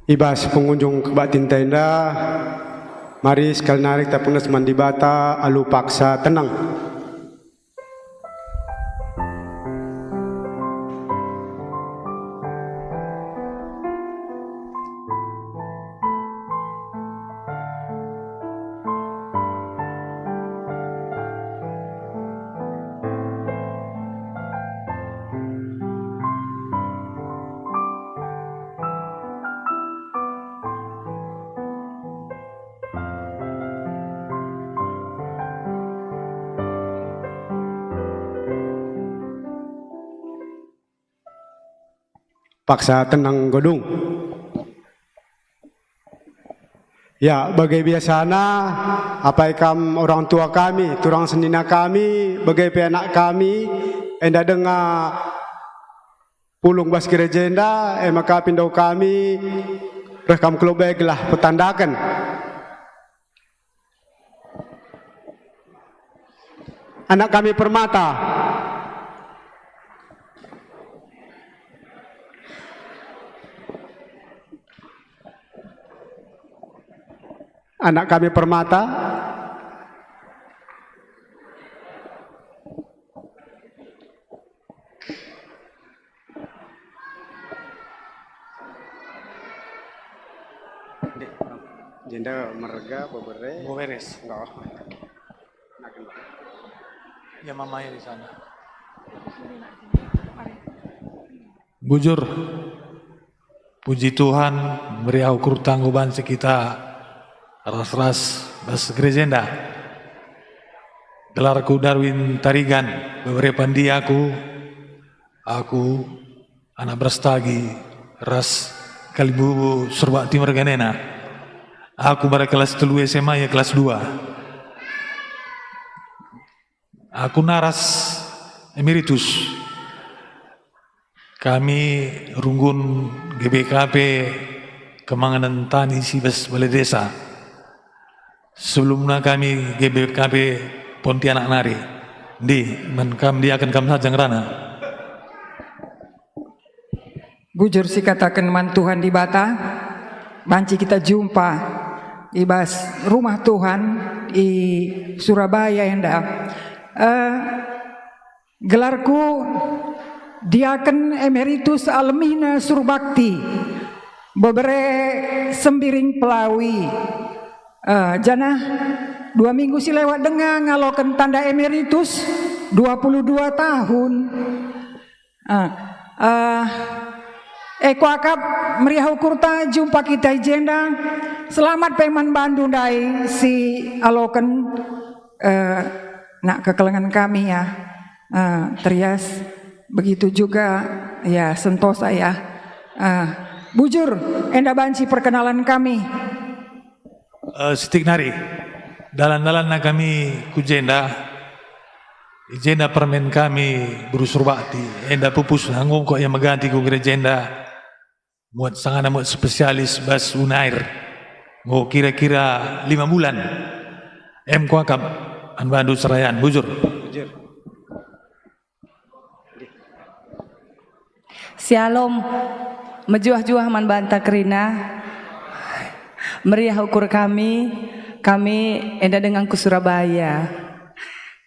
I bas pengunjung kebaktinta enda, mari sekali nari kita pengines man Dibata alu paksa tenang. Paksa tenang gedung. Ya, bage biasana, apai kam orang tua kami, turang senina kami, bage pe anak kami, enda denga pulung bas gereja enda, e maka pindo kami, reh kam ku lebe gelah petandaken. Anak kami Permata. Anak kami Permata. Jenda merga bebere. Enggo beres. Enggak. Ya, mamanya di sana. Bujur. Puji Tuhan, meriah ukurta enggo banci kita ras-ras bas gereja enda. Gelarku Darwin Tarigan, bebere Pandi aku. Aku anak Brastagi ras Kalimbubu Surbakti merganena. Aku bere kelas telu S M A, ia kelas dua. Aku naras emeritus. Kami runggun G B K P Kemangen Tani si bas Balai Desa. Sebelumna kami G B K P Pontianak nari. Ndi, man kam, diaken kam saja ngerana. Bujur sikataken man Tuhan Dibata, banci kita jumpa i bas rumah Tuhan i Surabaya enda. Eh, gelarku Diaken Emeritus Alemina Surbakti, bebere Sembiring Pelawi. Eh, janah dua minggu si lewat denga ngaloken tanda emeritus, dua puluh dua tahun. Ah, eh, eh, kuakap meriah ukurta jumpa kita i jenda. Selamat pe man bandu ndai si aloken, eh, nak kekelengen kami ya. Eh, Trias, begitu juga ya Sentosa ya. Eh, bujur, enda banci perkenalan kami. Eh, sitik nari, dalan-dalanna kami ku jenda, i jenda permen kami Beru Surbakti, enda pupus enggo engkok ia megati ku gereja enda, muat sangana muat spesialis bas Unair, enggo kira-kira lima bulan. Em kuakap, an bandu serayan, bujur. Syalom, mejuah-juah man banta kerina. Meriah ukur kami, kami enda denga ku Surabaya.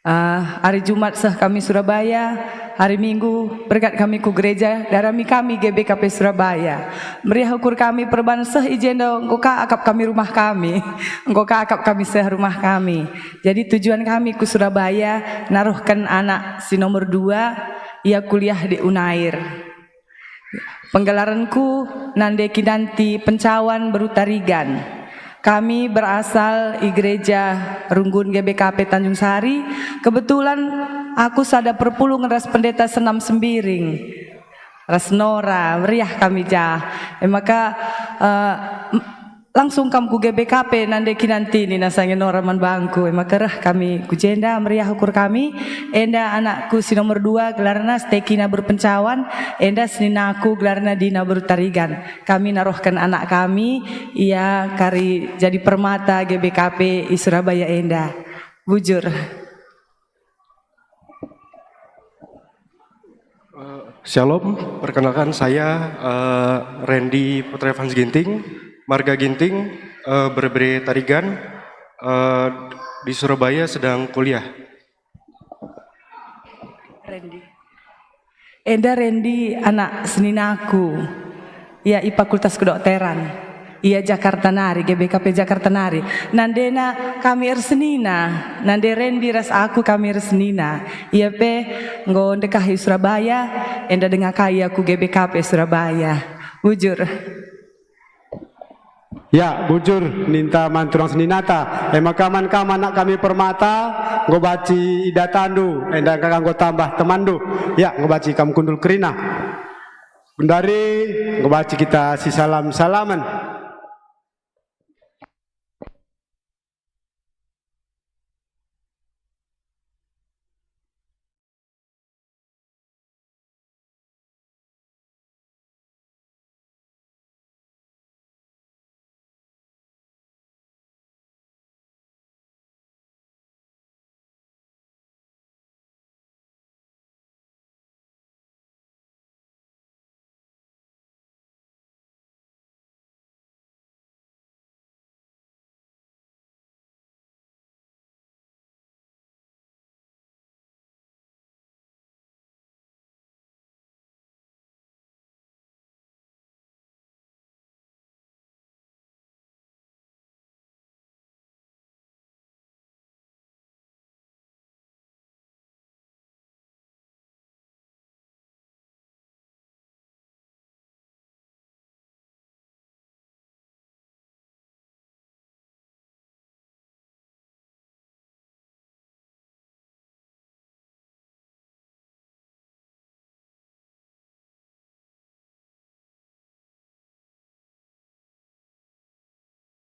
Ah, hari Jumat seh kami Surabaya, hari Minggu berkat kami ku gereja, darami kami G B K P Surabaya. Meriah ukur kami perban seh i jenda enggo ka akap kami rumah kami, enggo ka akap kami seh rumah kami. Jadi tujuan kami ku Surabaya naruhken anak si nomor dua, ia kuliah di Unair. Penggelarenku Nande Kinanti Pencawan Beru Tarigan. Kami berasal i Gereja Runggun G B K P Tanjung Sari. Kebetulan aku sada perpulungen ras Pendeta Senam Sembiring. Ras Nora, meriah kami jah. E maka, eh, m- Langsung kam ku G B K P nande Kinanti nina sangen Nora man bangku, e maka reh kami ku jenda meriah ukur kami, enda anakku si nomor dua gelarna Stekina Berpencawan, enda seninaku gelarna Dina Bertarigan. Kami naruhken anak kami, ia kari jadi permata G B K P i Surabaya enda. Bujur. Eh, Shalom, perkenalkan saya, eh, Randy Putra Evans Ginting, marga Ginting, eh, berbere Tarigan, eh, di Surabaya sedang kuliah. Randy. Enda Randy anak seninaku. Ia i Fakultas Kedokteran. Ia Jakarta nari, G B K P Jakarta nari. Nandena kami ersenina, nande Randy ras aku kami ersenina. Ia pe enggo ndekah i Surabaya, enda denga ka ia ku G B K P Surabaya. Bujur. Ya, bujur ninta man turang seninata. E maka man kam anak kami permata, enggo banci idatandu, enda enggo tambah temanndu. Ya, enggo banci kam kundul kerina. Ndari ngebaca kita si salam-salaman.